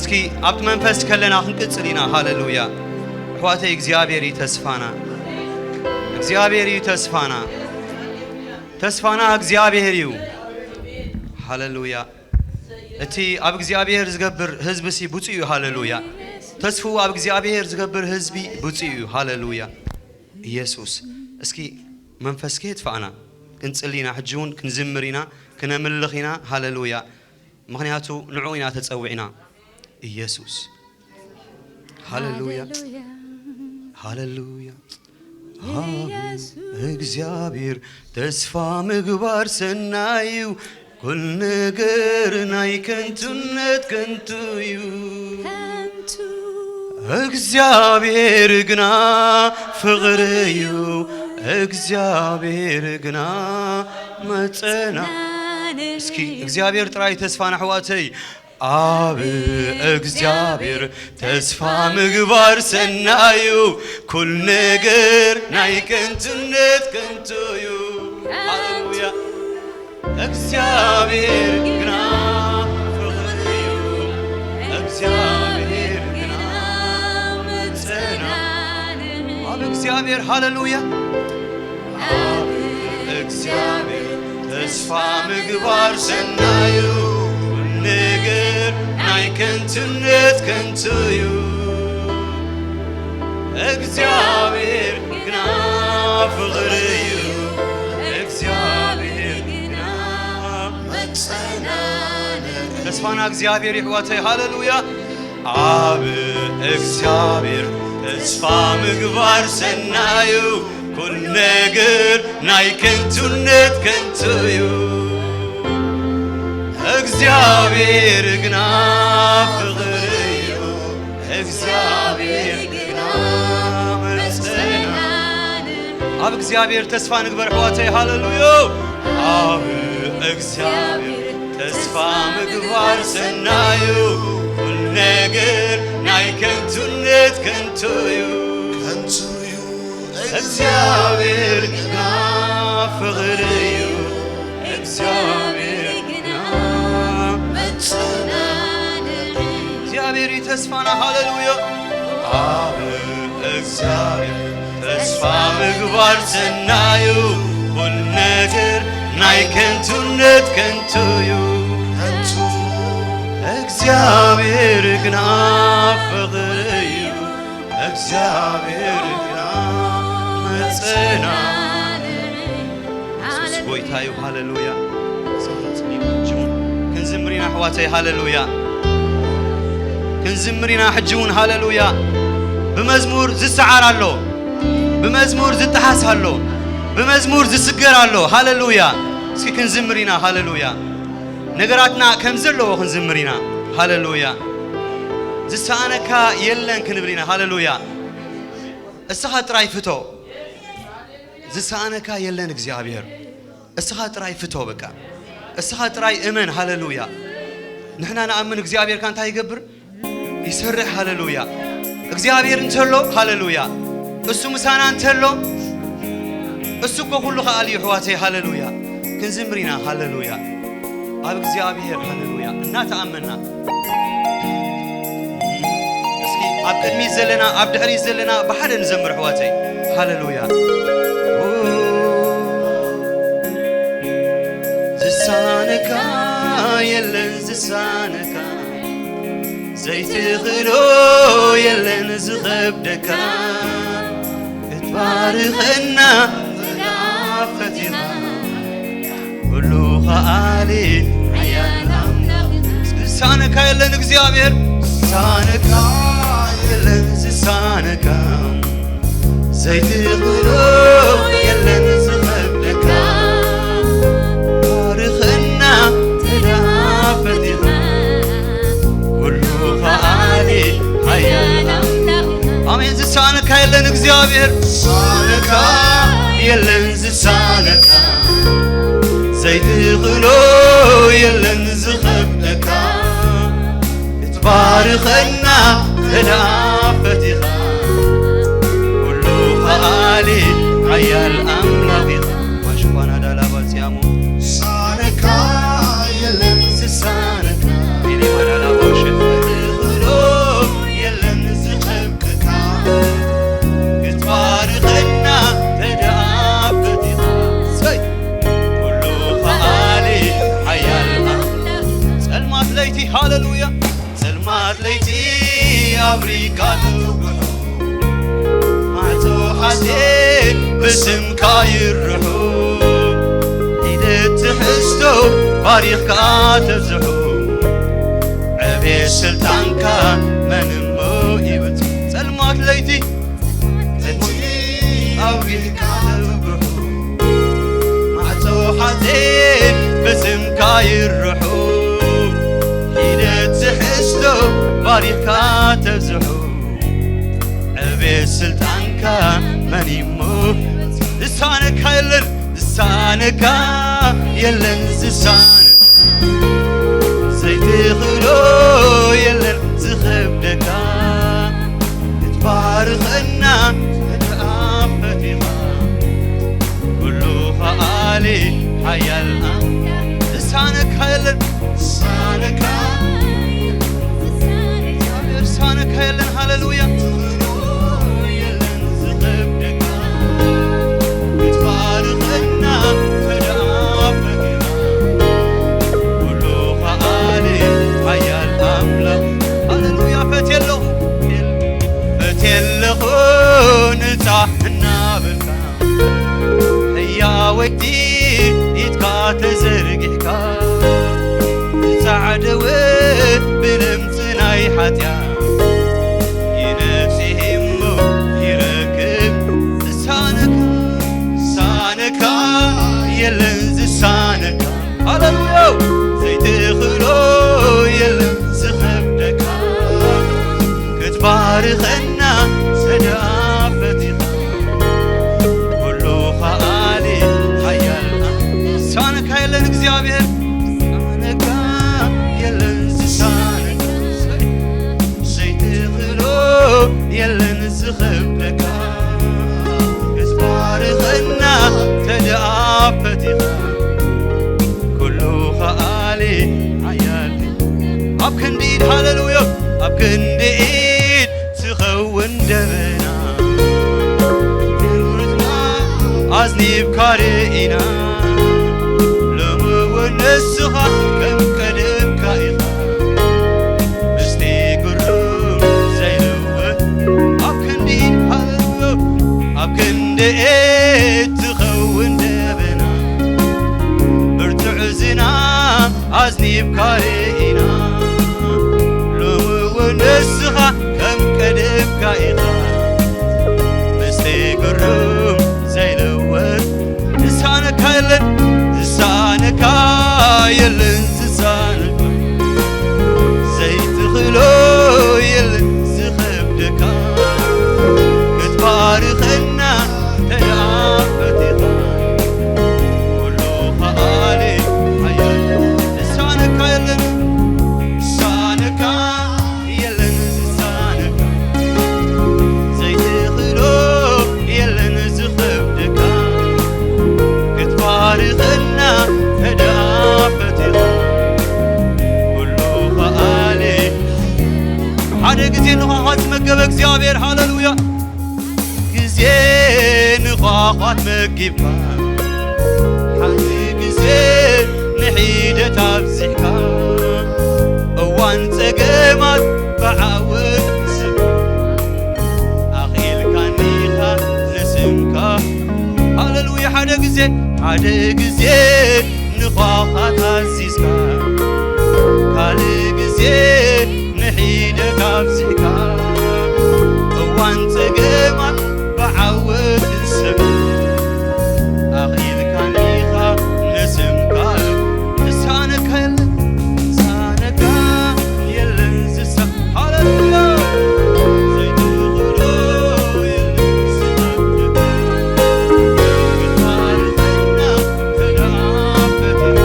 እስኪ ኣብቲ መንፈስ ከለና ክንቅጽል ኢና። ሃሌሉያ። ኣሕዋተይ፣ እግዚኣብሔር እዩ ተስፋና። እግዚኣብሔር እዩ ተስፋና። ተስፋና እግዚኣብሔር እዩ። ሃሌሉያ። እቲ ኣብ እግዚኣብሔር ዝገብር ህዝቢ ሲ ብፁዕ እዩ። ሃሌሉያ። ተስፍኡ ኣብ እግዚኣብሔር ዝገብር ህዝቢ ብፁዕ እዩ። ሃሌሉያ። ኢየሱስ። እስኪ መንፈስኪ የጥፋእና። ክንጽሊ ኢና፣ ሕጂ እውን ክንዝምር ኢና፣ ክነምልኽ ኢና። ሃሌሉያ። ምኽንያቱ ንዕኡ ኢና ተጸዊዕና። ኢየሱስ። ሃሌሉያ። ሃሌሉያ። ሃሌሉያ። ኢየሱስ። እግዚኣብሔር ተስፋ ምግባር ሰናይ እዩ፣ ኩል ነገር ናይ ከንቱነት ከንቱ እዩ። ከንቱ። እግዚኣብሔር ግና ፍቕሪ እዩ፣ እግዚኣብሔር ግና መጸና። እስኪ እግዚኣብሔር ጥራይ ተስፋና ኣሕዋተይ። ኣብ እግዚኣብሔር ተስፋ ምግባር ሰናዩ፣ ኩል ነገር ናይ ከንቱነት ከንቱ እዩ። ሃሌሉያ። እግዚኣብሔር ግና ፍቕሪ እዩ፣ እግዚኣብሔር ግና መጸና። ኣብ እግዚኣብሔር፣ ሃሌሉያ። ኣብ እግዚኣብሔር ተስፋ ምግባር ሰናዩ፣ ነገር ናይ ከንቱነት ከንቱ እዩ። እግዚኣብሔር ግና ፍቕሪ እዩ፣ እግዚኣብሔር ግና መጸናንዒ። ተስፋና እግዚኣብሔር ይሕዋተይ፣ ሃሌሉያ። ኣብ እግዚኣብሔር ተስፋ ምግባር ሰናዩ፣ ኩል ነገር ናይ ከንቱነት ከንቱ እዩ። እግዚኣብሔር ግና ፍቕሪ እዩ፣ እግዚኣብሔር ግና መጸና። ኣብ እግዚኣብሔር ተስፋ ንግበር ኣሕዋተይ፣ ሃሌሉያ። ኣብ እግዚኣብሔር ተስፋ ምግባር ሰናዩ፣ ኩል ነገር ናይ ከንቱነት ከንቱ እዩ። ከንቱ እዩ። እግዚኣብሔር ግና ፍቕሪ እዩ፣ እግዚኣብሔር ግና መጸናንዒ። እግዚኣብሔር እዩ ተስፋና፣ ሃሌሉያ። ኣብ እግዚኣብሔር ተስፋ ምግባር ሰናዩ፣ ኩል ነገር ናይ ከንቱነት ከንቱ እዩ። ከንቱ። እግዚኣብሔር ግና ፍቕሪ እዩ፣ እግዚኣብሔር ግና መጸናንዒ። ኢየሱስ ጎይታ እዩ። ሃሌሉያ። ክንዝምር ኢና ኣሕዋተይ። ሃሌሉያ። ክንዝምር ኢና ሕጂ እውን። ሃሌሉያ። ብመዝሙር ዝሰዓር ኣሎ፣ ብመዝሙር ዝጠሓስ ኣሎ፣ ብመዝሙር ዝስገር ኣሎ። ሃሌሉያ። እስኪ ክንዝምር ኢና። ሃሌሉያ። ነገራትና ከም ዘለዎ ክንዝምር ኢና። ሃሌሉያ። ዝሰኣነካ የለን ክንብል ኢና። ሃሌሉያ። እስኻ ጥራይ ፍቶ። ዝሰኣነካ የለን እግዚኣብሔር። እስኻ ጥራይ ፍቶ በቃ። እስኻ ጥራይ እመን። ሃሌሉያ። ንሕና ንኣምን እግዚኣብሔር ከ እንታይ ይገብር? ይሰርሕ። ሃሌሉያ። እግዚኣብሔር እንተሎ፣ ሃሌሉያ፣ እሱ ምሳና እንተሎ፣ እሱ እኮ ኩሉ ከኣል እዩ ኣሕዋተይ። ሃሌሉያ። ክንዝምር ኢና። ሃሌሉያ። ኣብ እግዚኣብሔር፣ ሃሌሉያ፣ እናተኣመና። እስኪ ኣብ ቅድሚት ዘለና፣ ኣብ ድሕሪት ዘለና ብሓደ ንዘምር ኣሕዋተይ። ሃሌሉያ። ዝሳነካ የለን፣ ዝሳነካ፣ ዘይትኽእሎ የለን ዝኸብደካ። ክትባርኸና እንተደኣ ፈቲኻ፣ ኩሉ ከኣሊ ሓያል ኣምላኽ። ዝሳነካ የለን እግዚኣብሔር። ዝሳነካ የለን፣ ዝሳነካ፣ ዘይትኽእሎ የለን ዝኸብደካ። ባርኸና እንተደኣ ፈቲኻ፣ ኩሉ ከኣሊ ሓያል ኣምላኽ። ኣሜን። ዝሳነካ የለን እግዚኣብሔር። ዝሳነካ የለን፣ ዝሳነካ፣ ዘይትኽእሎ የለን ዝኸብደካ። ክትባርኸና እንተደኣ ፈቲኻ፣ ኩሉ ከኣሊ ሓያል ኣምላኽ ኢኻ። ማሽኳና ዳላባ ጽያሞ። ዝሳነካ የለን፣ ዝሳነካ፣ ኢሌማ ዳላባ ውሸት። ለይቲ፣ ሃሌሉያ። ጸልማት ለይቲ ኣብሪካ ትጉሑ፣ ማዕጾ ሓሴት ብስምካ ይርሑ። ሒደት ትሕዝቶ ባሪኽካ ተብዝሑ፣ ዕቤት ስልጣንካ መን እሞ ይበጽሑ። ጸልማት ለይቲ፣ ጸልማት ኣብሪኻ ትጉሑ፣ ማዕጾ ሓሴት ብስምካ ይርሑ። ሒደት ትሕዝቶ ባሪኽካ ተብዝሑ፣ ዕቤት ስልጣንካ መን እሞ ዝሳነካ የለን፣ ዝሳነካ የለን፣ ዝሳነካ ዘይትኽእሎ የለን ዝኸብደካ፣ ክትባርኸና እንድኣ ፈቲኻ። ኩሉ ከኣሊ ሓያል ኣምላኽ፣ ዝሳነካ የለን፣ ዝሳነካ፣ ዝሳነካ የለን። ሃሌሉያ። የለን ዝኸብደካ፣ ክትባርኸና ተደኣ ፈቲኻ። ኩሉ ከኣሊ ሓያል ኣምላኽ፣ ሃሌሉያ። ፈትየ ኣለኹ፣ ፈትየ ኣለኹ ንጻሕ እናበልካ፣ ህያወይቲ ኢድካ ተዘርጊሕካ፣ ዝጻዕደወ ብለምጽ ናይ ሓጢኣት ይነጽህ እሞ ይረክብ። ዝሳነካ፣ ዝሳነካ የለን ዝሳነካ። ሃሌሉያ። ዘይትኽእሎ የለን ዝኸብደካ፣ ክትባርኸና ሰደኣ ፈቲኻ። ኩሉ ከኣሊ ሓያል ዝሳነካ የለን እግዚኣብሔር፣ ዝሳነካ የለን ዝሳነካ። ዘይትኽእሎ የለን ዝኸብደካ፣ ክትባርኸና ተደኣ ፈቲኻ። ኩሉ ከኣሊ ሓያል ኣብ ክንዲ ኢድ፣ ሃሌሉያ፣ ኣብ ክንዲ ኢድ ትኸውን ደበና፣ ኣዝኒብካ ርኢና። ሎሚ እውን ንስኻ ከም ቀደምካ ኢኻ፣ ምስቲ ግሩም ዘይልወጥ ኣብ ክንዲ ኢድ፣ ሃሌሉያ፣ ኣብ ክንዲ ኢድ ትኸውን ደበና፣ ብርቱዕ ዝናብ ኣዝኒብካ ርኢና። ሎሚ እውን ንስኻ ከም ቀደምካ ኢኻ፣ ምስቲ ግሩም ዘይልወጥ። ዝሳነካ የለን፣ ዝሳነካ የለን፣ ዝሳነካ ዘይትኽእሎ የለን ዝኸብደካ፣ ክትባርኸና ተደኣ ፈቲኻ። ኩሉ ከኣሊ ሓያል፣ ዝሳነካ የለን፣ ዝሳነካ የለን፣ ዝሳነካ ዘይትኽእሎ የለን ዝኸብደካ፣ ክትባርኸና ተደኣ ፈቲኻ። ኩሉ ከኣሊ ሓደ ግዜ ንዃዃት ዝመገበ እግዚኣብሔር፣ ሃሌሉያ። ግዜ ንዃዃት መጊብካ፣ ሓደ ግዜ ንሒደት ኣብዚሕካ፣ እዋን ጸገማት ብዓወት ዝስብ ኣኽኢልካኒኻ ንስምካ። ሃሌሉያ። ሓደ ግዜ፣ ሓደ ግዜ ንዃዃት ኣዚዝካ፣ ካልእ ግዜ ንሒደት ኣብዚሕካ፣ እዋን ጸገማት ብዓወት ዝስብ ኣኽኢልካኒኻ ንስምካ። ዝሳነካ የለን፣ ዝሳነካ የለን፣ ዝሳ-፣ ሃሌሉያ። ዘይትኽእሎ የለን፣ ዝኸብደካ። ክትባርኸና ተደኣ ፈቲኻ።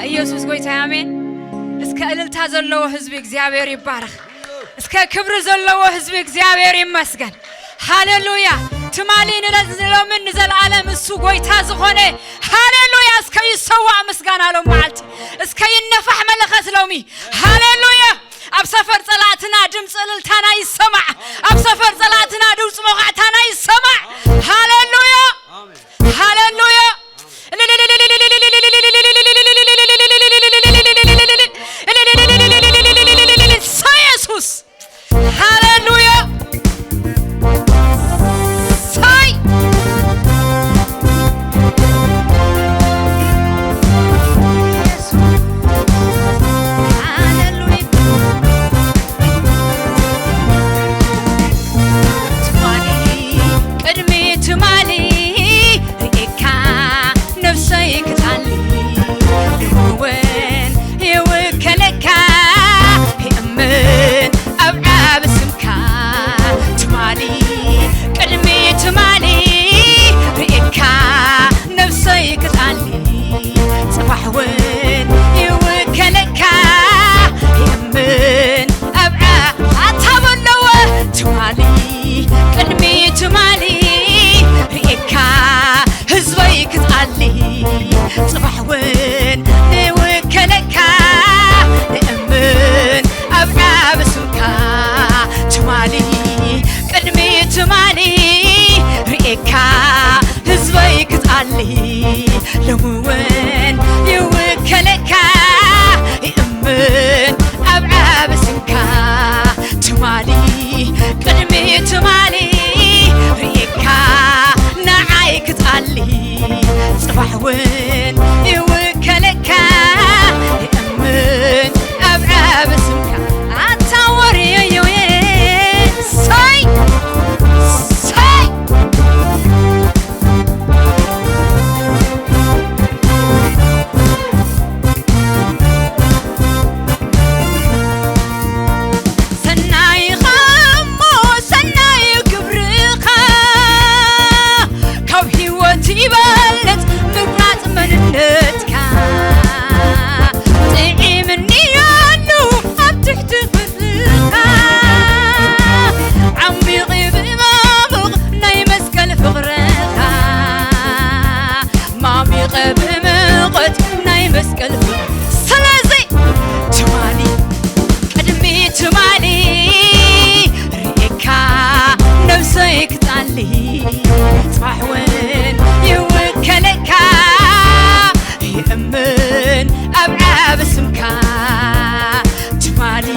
ኢየሱስ ጎይታ ኣሜን። እስከ እልልታ ዘለዎ ህዝቢ እግዚኣብሔር ይባረኽ። እስከ ክብሪ ዘለዎ ህዝቢ እግዚኣብሔር ይመስገን። ሃሌሉያ። ትማሊ ንለዝ- ንሎምን ንዘለዓለም እሱ ጎይታ ዝኾነ፣ ሃሌሉያ፣ እስከ ይሰዋእ ምስጋና ሎም መዓልቲ፣ እስከ ይነፋሕ መለኸት ሎሚ። ሃሌሉያ። ኣብ ሰፈር ጸላእትና ድምፂ እልልታና ይሰማዕ። ኣብ ሰፈር ጸላእትና ድምፂ መዃዕታና ይሰማዕ። ሃሌሉያ። ሃሌሉያ። ኢየሱስ። ሃሌሉያ። ሳይ። ሃሌሉያ። ትማሊ፣ ቅድሚ ትማሊ ርኤካ ነፍሰይ ክጣሊ፣ ንእውን ይውከለካ፣ ይእምን ኣብ ዓቢ ስምካ። ትማሊ፣ ቅድሚ ትማሊ ርኤካ ነፍሰይ ክጣሊ፣ ጽባሕ እውን ይውከለካ፣ ይእምን ኣብ ዓ-፣ ኣታ በለወ። ትማሊ፣ ቅድሚ ትማሊ ርኤካ ህዝበይ ክጣሊ፣ ጽባሕ እውን ይውከለካ፣ ንእምን ኣብ ዓቢ ስምካ። ትማሊ፣ ቅድሚ ትማሊ ርኤካ ህዝበይ ክጣሊ፣ ሎሚ እውን ይውከለካ፣ ይእምን ኣብ ዓቢ ስምካ። ትማሊ፣ ቅድሚ ትማሊ ርኤካ ንዓይ ክጣሊ፣ ጽባሕ እውን ይውከለካ፣ ይእምን ኣብ ዓቢ ስምካ። ኣታ ወርዮዮየ፣ ሳይ፣ ሳይ። ሰናይኻ እሞ ሰናይ ክብርኻ፣ ካብ ህይወት ይበልጽ ምቑራጽ መንነትካ። ጥዒምኒ ኣሎ ኣብ ትሕቲ ፍቕርኻ፣ ዓሚቑ ብማሙቕ ናይ መስቀል ፍቕርኻ። ማሚቐ ብምቖት ናይ መስቀል ፍቕሪ። ስለዚ ትማሊ፣ ቅድሚ ትማሊ ርኤካ ነብሰይ ክጣሊ፣ ጽባሕ እውን ይውከለካ፣ ይእምን ኣብ ዓቢ ስምካ። ትማሊ፣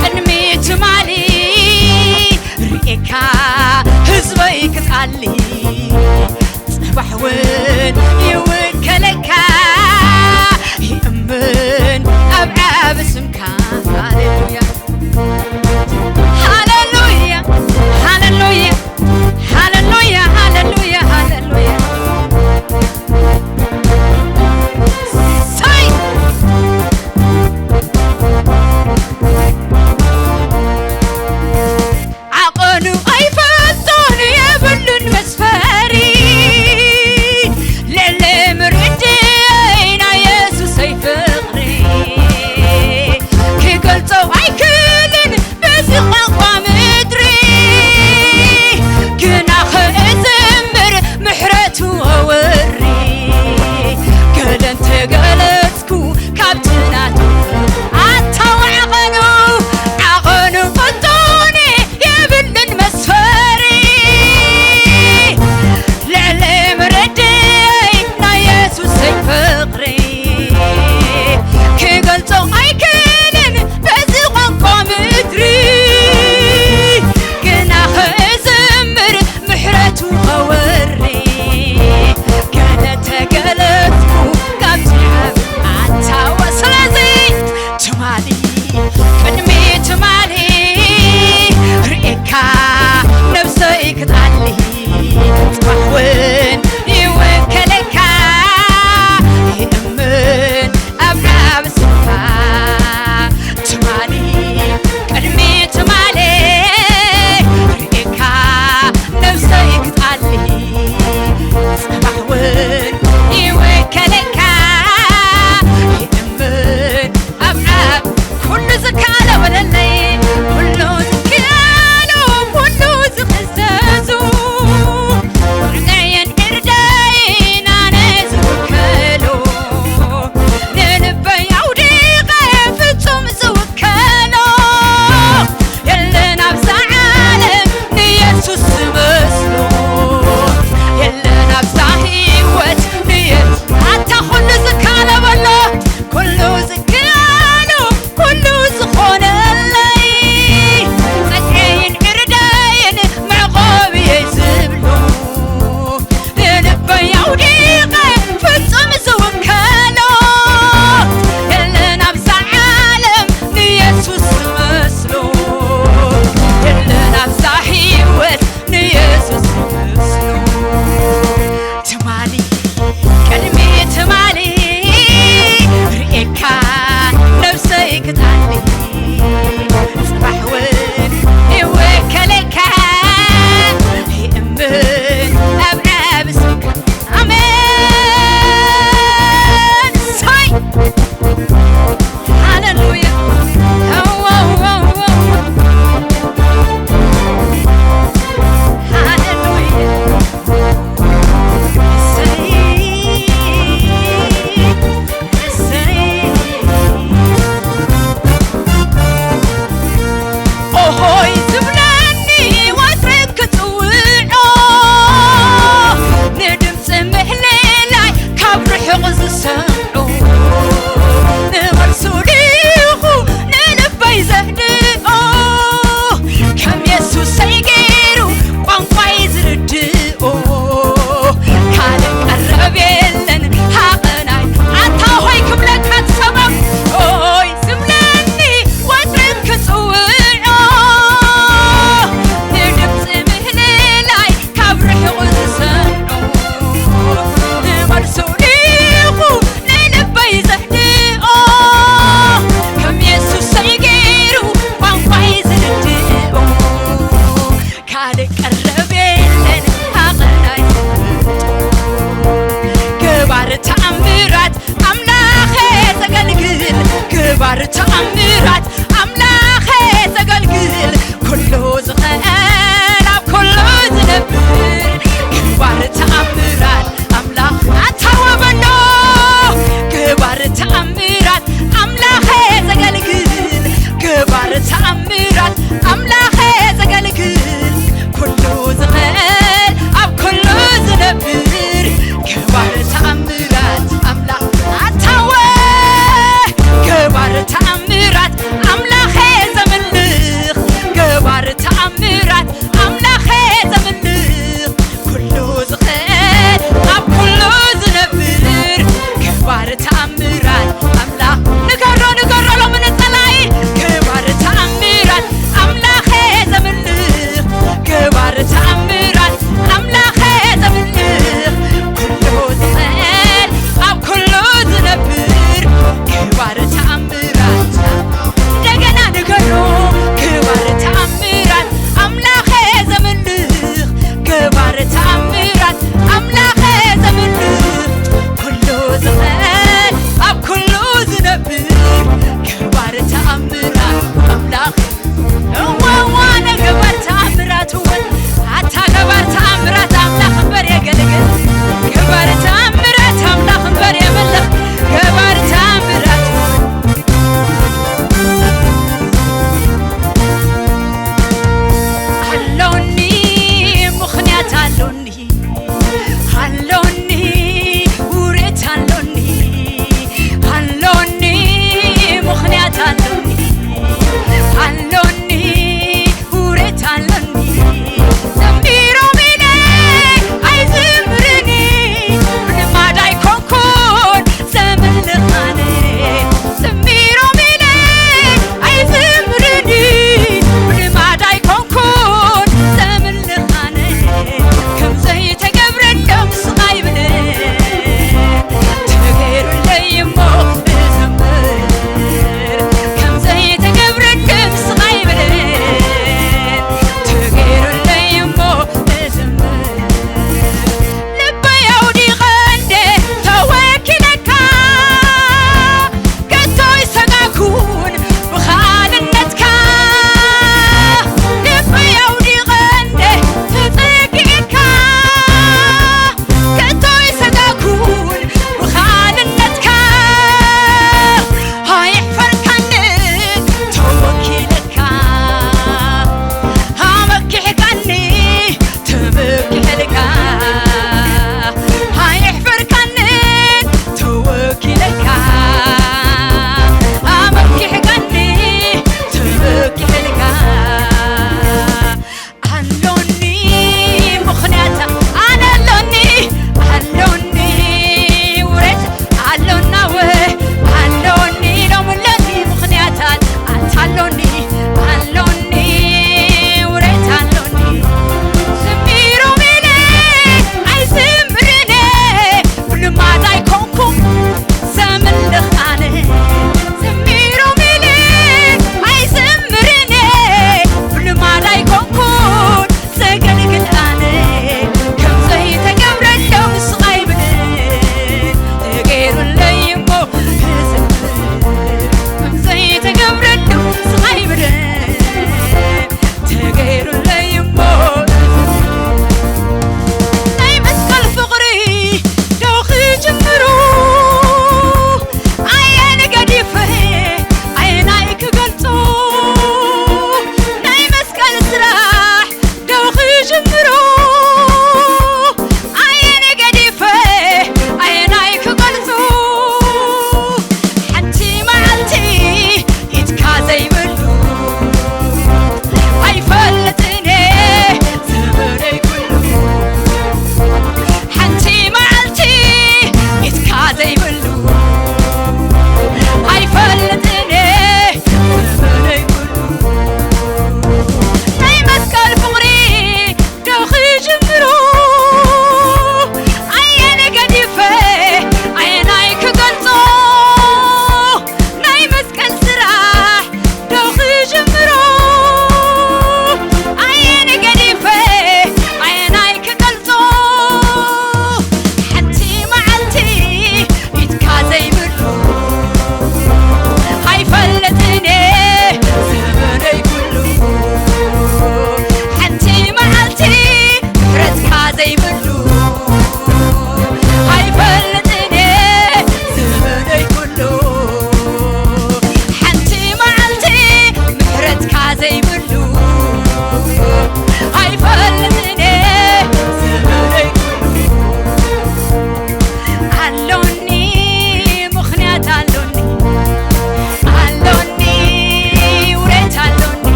ቅድሚ ትማሊ ርኤካ ህዝበይ ክጣሊ፣ ጽባሕ እውን ይውከለካ፣ ይእምን ኣብ ዓቢ ስምካ። ሃሌሉያ፣ ሃሌሉያ፣ ሃሌሉያ፣ ሃሌሉያ፣ ሃሌሉያ፣ ሃሌሉያ። ሳይ! ዓቐኑ ኣይፈልጦን የብሉን መስፈሪ፣ ልዕሊ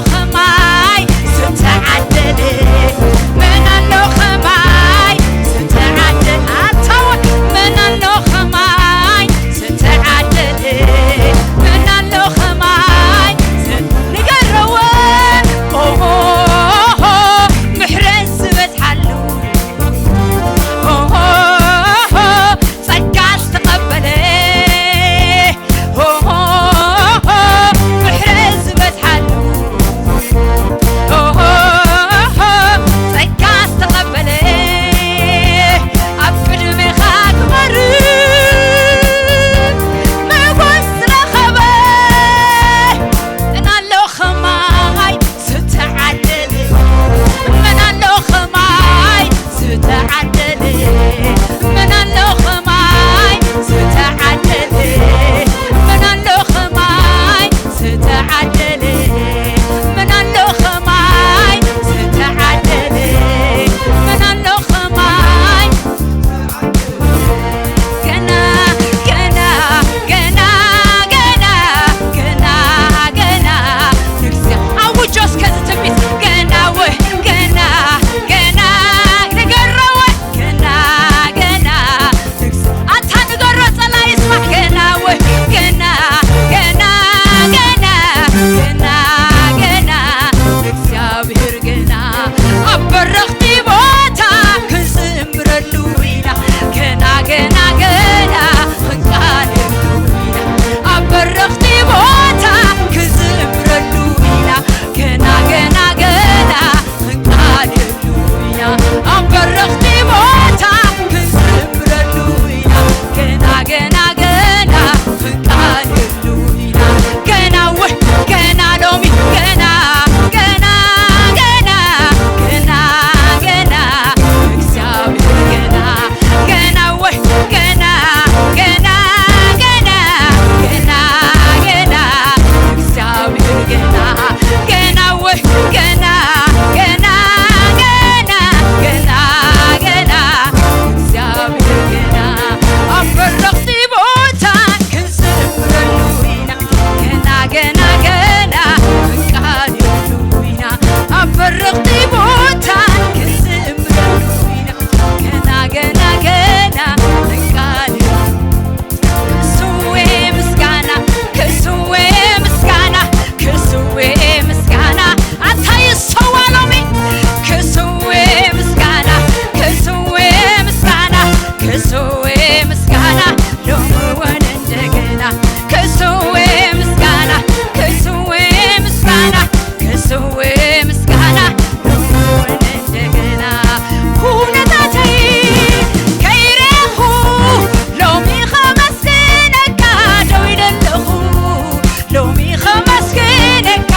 ኸማይ ዝተዓደለ? መን ኣሎ ኸማይ ዝተዓደለ? ኣታ መን ኣሎ ኸማይ ዝተዓደለ? መን ኣሎ ኸማይ ዝ-፣ ንገረወ። ኦሆ፣ ምሕረት ዝበዝሓሉ። ኦሆ፣ ጸጋ ዝተቐበለ። ኦሆ፣ ምሕረት ዝበዝሓሉ። ኦሆ፣ ጸጋ ዝተቐበለ። ኣብ ቅድሜኻ ክቐርብ መጎስ ዝረኸበ። መን ኣሎ ኸማይ ዝተዓደለ? መን ኣሎ ኸማይ ዝተዓደለ? መን ኣሎ ኸማይ ዝተዓደለ? መን ኣሎ ኸማይ ዝተዓደለ? መን ኣሎ ኸማይ ዝተዓደለ? መን ኣሎ ኸማይ ገና፣ ገና፣ ገና፣ ገና፣ ገና፣ ገና ንግዜ። ኣውጆ እስከ እዚ ትንቢት። ገና ወይ ገና፣ ገና፣ ንገሮ ወይ ገና፣ ገና ንግዜ። ኣታ ንገሮ ጸላኢ ይስማዕ። ገና ወይ ገና፣ ገና፣ ገና፣ ገና፣ ገና ንእግዚኣብሔር ገና ኣብ በረኽቲ ቦታ ክንዝምረሉ ኢና። ገና፣ ገና፣ ገና ክንቃለሉ ኢና። ኣብ በረኽቲ ቦታ ክንዝምረሉ ኢና። ገና፣ ገና፣ ገና ክንቃለሉ ኢና። ኣብ በረኽቲ ቦታ ክንዝምረሉ ኢና። ገና፣ ገና፣ ገና ክንቃለሉ ኢና። ገና ወይ ገና ሎሚ ገና፣ ገና፣ ገና፣ ገና፣ ገና እግዚኣብሔር ገና፣ ገና ወይ ገና፣ ገና፣ ገና፣ ገና፣ ገና እግዚኣብሔር ገና፣ ገና ወይ ገና፣ ገና፣ ገና፣ ገና፣ ገና እግዚኣብሔር ገና ኣብ በረኽቲ ቦታ ክንዝምረሉ ኢና። ገና፣ ገና፣ ገና ክንቃለሉ ኢና። ኣብ በረኽቲ ቦታ ክንዝምረሉ ኢና። ገና፣ ገና፣ ገና ክንቃለሉ። ክስዌ ምስጋና፣ ክስዌ ምስጋና፣ ክስዌ ምስጋና ኣታ ይሰዋ ሎሚ። ክስዌ ምስጋና፣ ክስዌ ምስጋና፣ ክስዌ ምስጋና ሎሚ እውን እንደገና። ክስዌ ምስጋና፣ ክስዌ ምስጋና፣ ክስዌ ምስጋና ሎሚ እውን እንደገና። ኩነታተይ ከይረኹ ሎሚ ከመስግነካ ደው ኢለ ኣለኹ። ሎሚ ከመስግነካ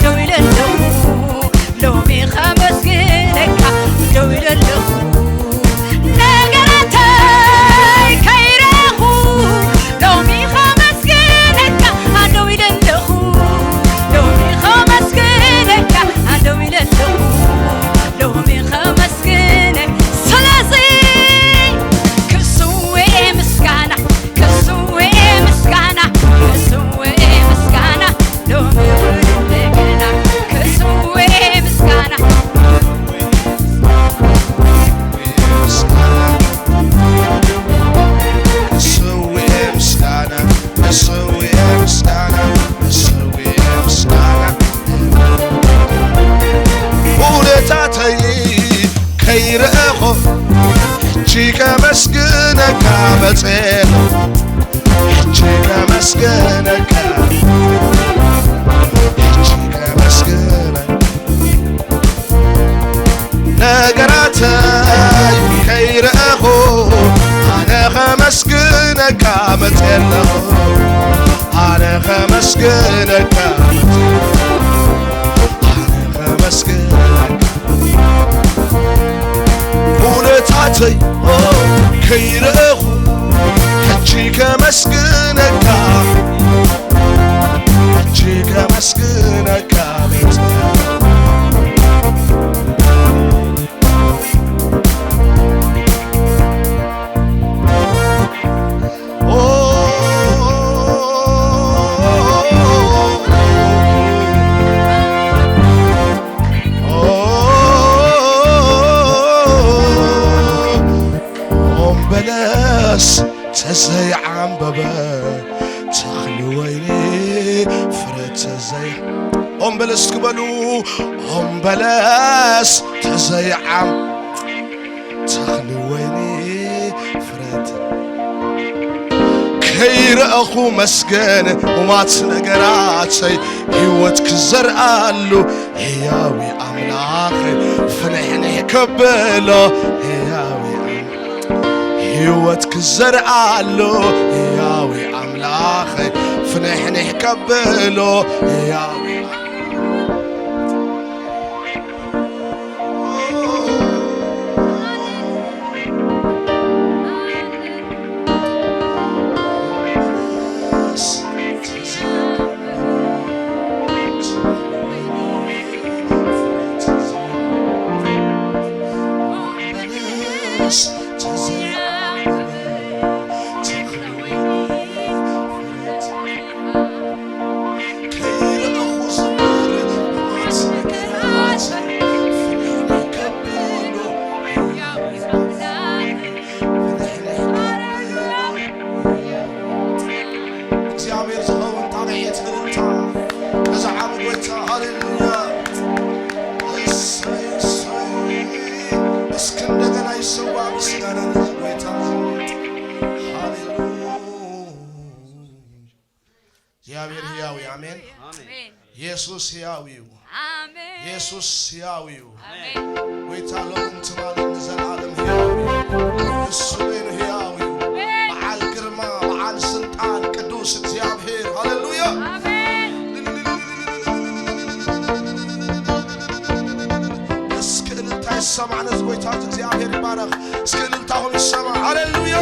ደው ኢለ ኣለኹ። ሎሚ ከመስግነካ ደው ኢለ ኣለኹ። ነገራተይ ከይረኹ ሎሚ ከመስግነካ ደው ኢለ ኣለኹ። ሎሚ ከመስግነካ ደው ኢለ ኣለኹ። ሎሚ ከመስግነ ስለዚ ክስዌ ምስጋና፣ ክስዌ ምስጋና፣ ክስዌ ምስጋና ሎሚ እውን እንደገና ክስዌ ምስጋና። ክስዌ ምስጋና፣ ክስዌ ምስጋና፣ ክስዌ ምስጋና ውለታተይ ከይረኣኹ ሕጂ ከመስግነካ መጸ። ሕጂ ከመስግነካ፣ ሕጂ ከመስግነካ፣ ነገራተይ ከይረኣኹ ኣነ ከመስግነካ መጸ ኣለኹ። ኣነ ከመስግነካ፣ ኣነ ከመስግነካ፣ ውለታተይ ከይረኣኹ ሕጂ ከመስግነካ፣ ሕጂ ከመስግነካ መጸ። ዘይዓምበበ ተኽሊ ወይኒ ፍረ ተዘይ ኦም በለስ ክበሉ ኦም በለስ ተዘይዓም ተኽሊ ወይኒ ፍረት ከይረእኹ መስገን ሙማት ነገራተይ ህይወት ክዘርኣሉ ህያዊ ኣምላኽ ፍንሕንሕ ከብሎ ህያዊ ኣምላኽ ህይወት ክዘርኣሉ ህያዊ ኣምላኽ ፍንሕንሕ ከብሎ ህያዊ እግዚኣብሔር ዝኸውን ጣቕዒት እልልታ ነዚ ዓቢ ጎይታ ሃሌሉያ እሰይ እሰይ እስኪ እንደገና ይሰዋ ምስጋና ነዚ ጎይታ ሃሌሉያ እግዚኣብሔር ህያው እዩ ኣሜን ኢየሱስ ህያው እዩ ኢየሱስ ህያው እዩ ጎይታ ሎምን ትማልን ንዘለዓለም ህያው እዩ እሱ ኮይኑ ህያው እዩ በዓል ግርማ በዓል ስልጣን ቅዱስ እግዚኣብሔር ሃሌሉያ እስኪ እልልታ ይሰማዕ ነዚ ጎይታ እግዚኣብሔር ይባረኽ እስኪ እልልታኹም ይሰማዕ ሃሌሉያ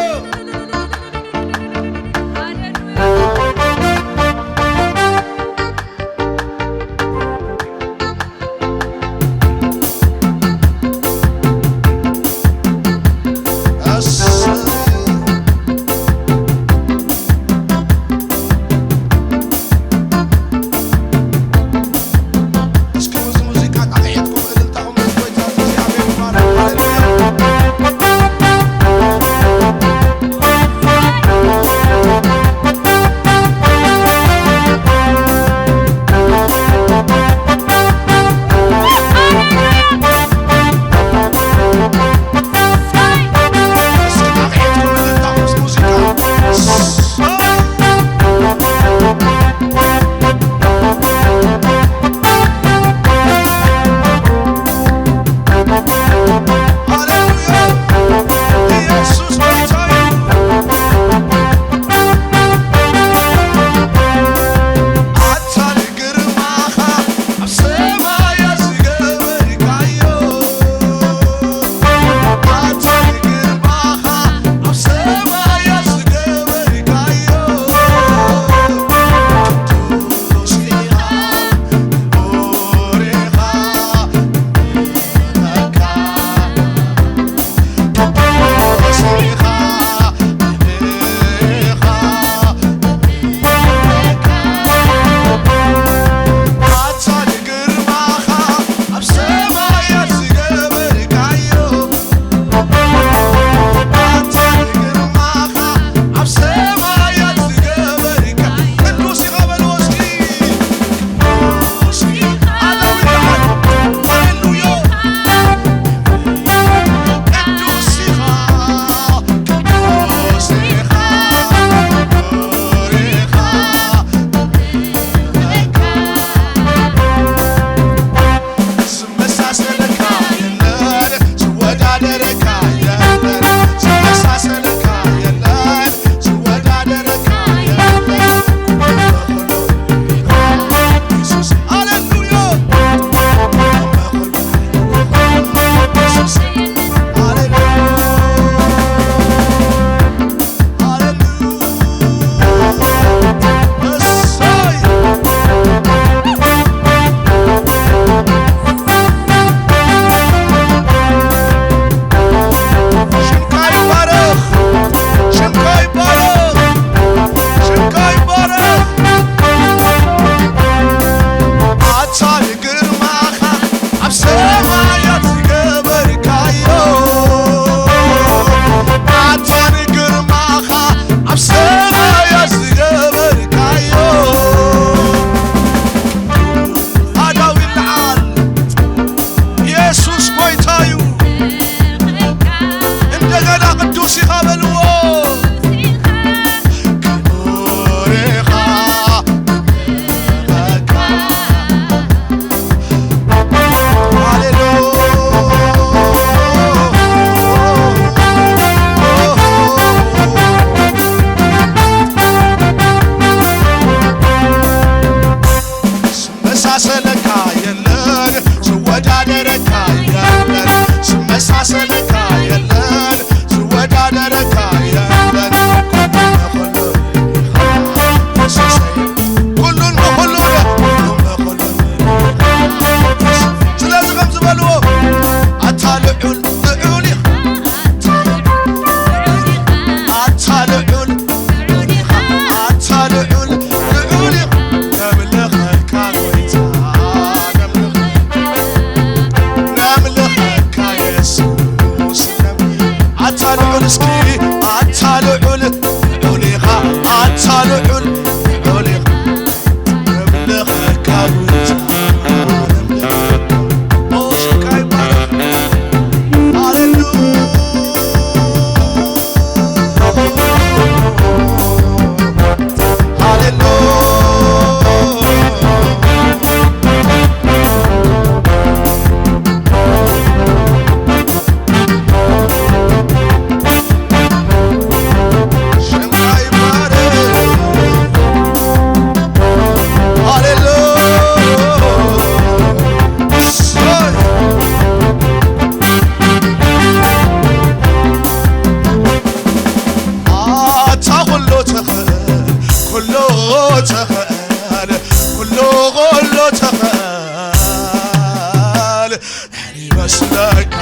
ስለካ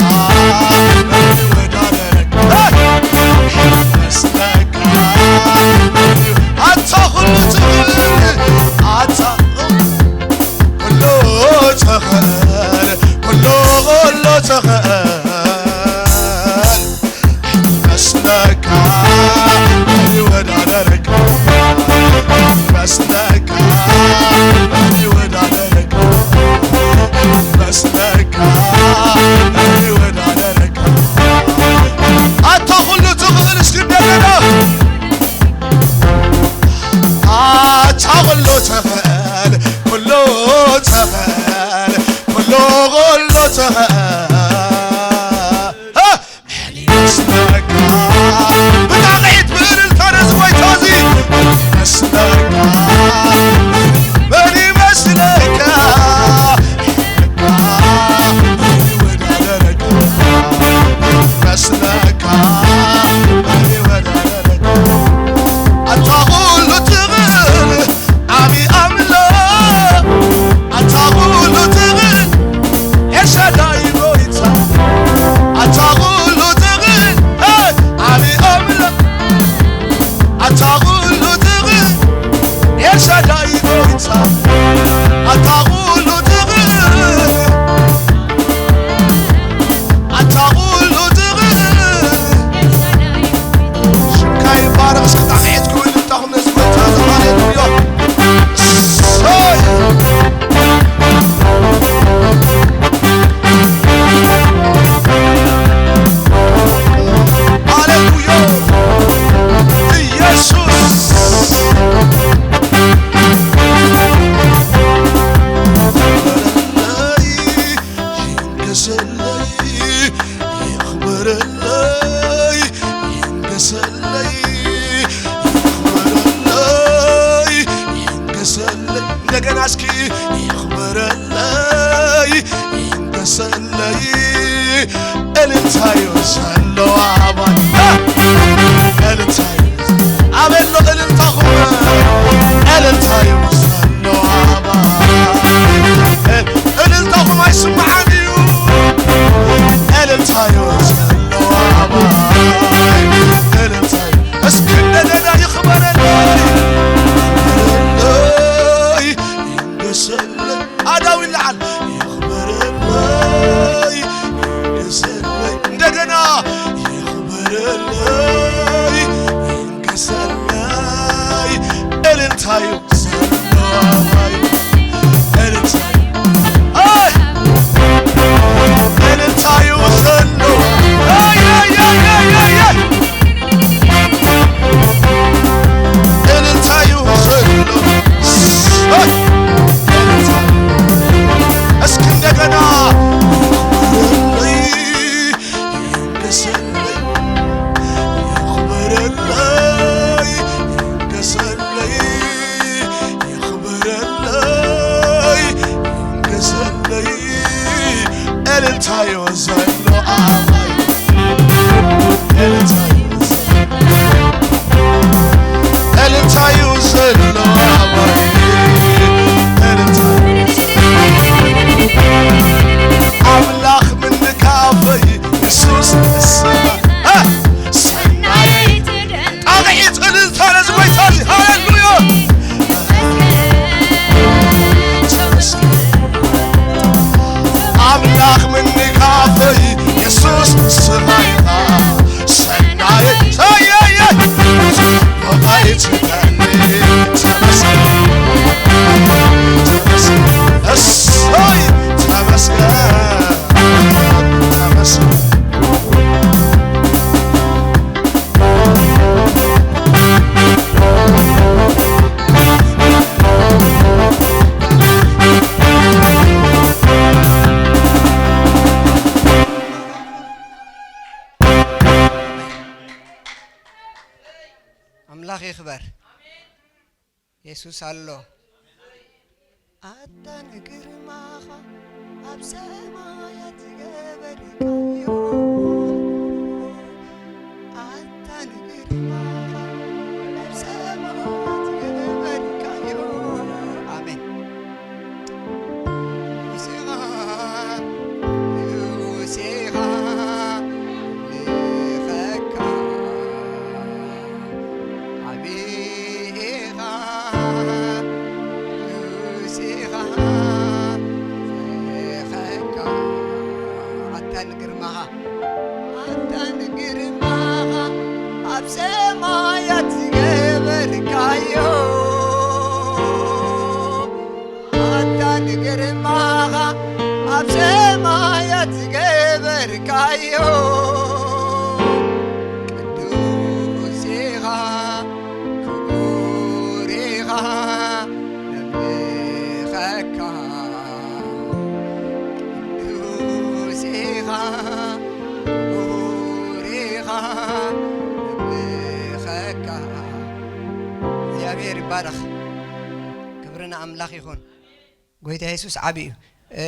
ይወዳደረካ መስለካ ኣታ ኩሉ ትኽእል ኣታ ኩሉ ትኽእል ኩሉ ኩሉ ትኽእል መስለካ ይወዳደረካ መስለካ ይወዳደረካ መስለካ ይወዳደረካ ኣታ ኩሉ ትኽእል እስኪ እንደገና ኣታ ኩሉ ትኽእል ኩሉ ትኽእል ኩሉ ኩሉ ትኽእል ብጣቕዒት ብእልልታ ነዚ ጎይታ እዚ ይመስለካ መን ይመስለካ ይወዳደረካ መስለካ ይወዳደረካ ኣታ ኩሉ ትኽእል ዓቢ ኣምላኽ ኣታ ኩሉ ትኽእል ኤልሻዳይ ጎይታ ኣታ ኩሉ ትኽእል ዓቢ ኣምላኽ ኣታ ኩሉ ትኽእል ኤልሻዳይ ጎይታ ኣታ ኩሉ ትኽእል ኣታ ኩሉ ትኽእል ሽምካ ይባረኽ እስኪ ጣቕዒትኩም እልልታኹም ነዚ ጎይታ እዚ ሃሌሉያ ሃሌሉያ ኢየሱስ ይንገሰለይ ይኽበረለይ ይንገሰለይ ይኽበረለይ ይንገሰለይ እንደገና እስኪ ይኽበረለይ ይንገሰለይ እልልታዩ ዘሎ ኣባይ እልልታዩ ኣበሎ እልልታኹም እልልታዩ ዘሎ ኣባይ እልልታኹም ኣይስምዓን እዩ እልልታዩ ዘሎ ኣባይ እልልታዩ እስኪ እንደገና ይኽበረለይ ይንገሰለይ ኣዳው ይለዓል ይኽበረለይ ይንገሰለይ እንደገና ይኽበረለይ ይንገሰለይ እልልታዩ ሰለዋይ እልልታዩ ኣይ እልልታዩ ሰለዋይ ኣይ ኣይ ኣይ ኣይ ኣይ ኣይ እልልታዩ ዘሎ እስኪ እንደገና ይንገሰለይ ይኽበረለይ ይንገሰለይ ይኽበረለይ ይንገሰለይ እልልታዮ ዘሎ ኣባይ እልልታዮ ዘሎ ኣባይ እልልታዮ ኣምላኽ ምንካፈይ የሱስ ንስኻ ሰናይ ጣቕዒት እልልታ ነዚ ጎይታ እዚ ሃሌሉያ ኣምላኽ ምንካፈይ የሱስ ንስኻ ኢኻ ሰናይ ሰየየ ኣይ ትበኒ ተመስገን ተመስገን እሰይ ተመስገን ተመስገን ኣምላኽ ይኽበር። የሱስ ኣሎ። ኣታ ንግርማኻ ኣብ ሰማያት ዝገበርካዮ፣ ኣታ ንግርማኻ ኣብ ሰማያት ዝገበርካዮ። ኣሜን። ንስኻ ንጉስ ኣንታ ንግርማኻ፣ ኣንታ ንግርማኻ ኣብ ሰማያት ዝገበርካዮ፣ ኣንታ ንግርማኻ ኣብ ሰማያት ዝገበርካዮ፣ ቅዱስ ኢኻ፣ ክቡር ኢኻ፣ ነምልኸካ። ቅዱስ ኢኻ፣ ክቡር ኢኻ፣ ነምልኸካ። እግዚኣብሔር ይባረኽ። ክብሪ ንኣምላኽ ይኹን። ጎይታ የሱስ ዓቢ እዩ። እ፣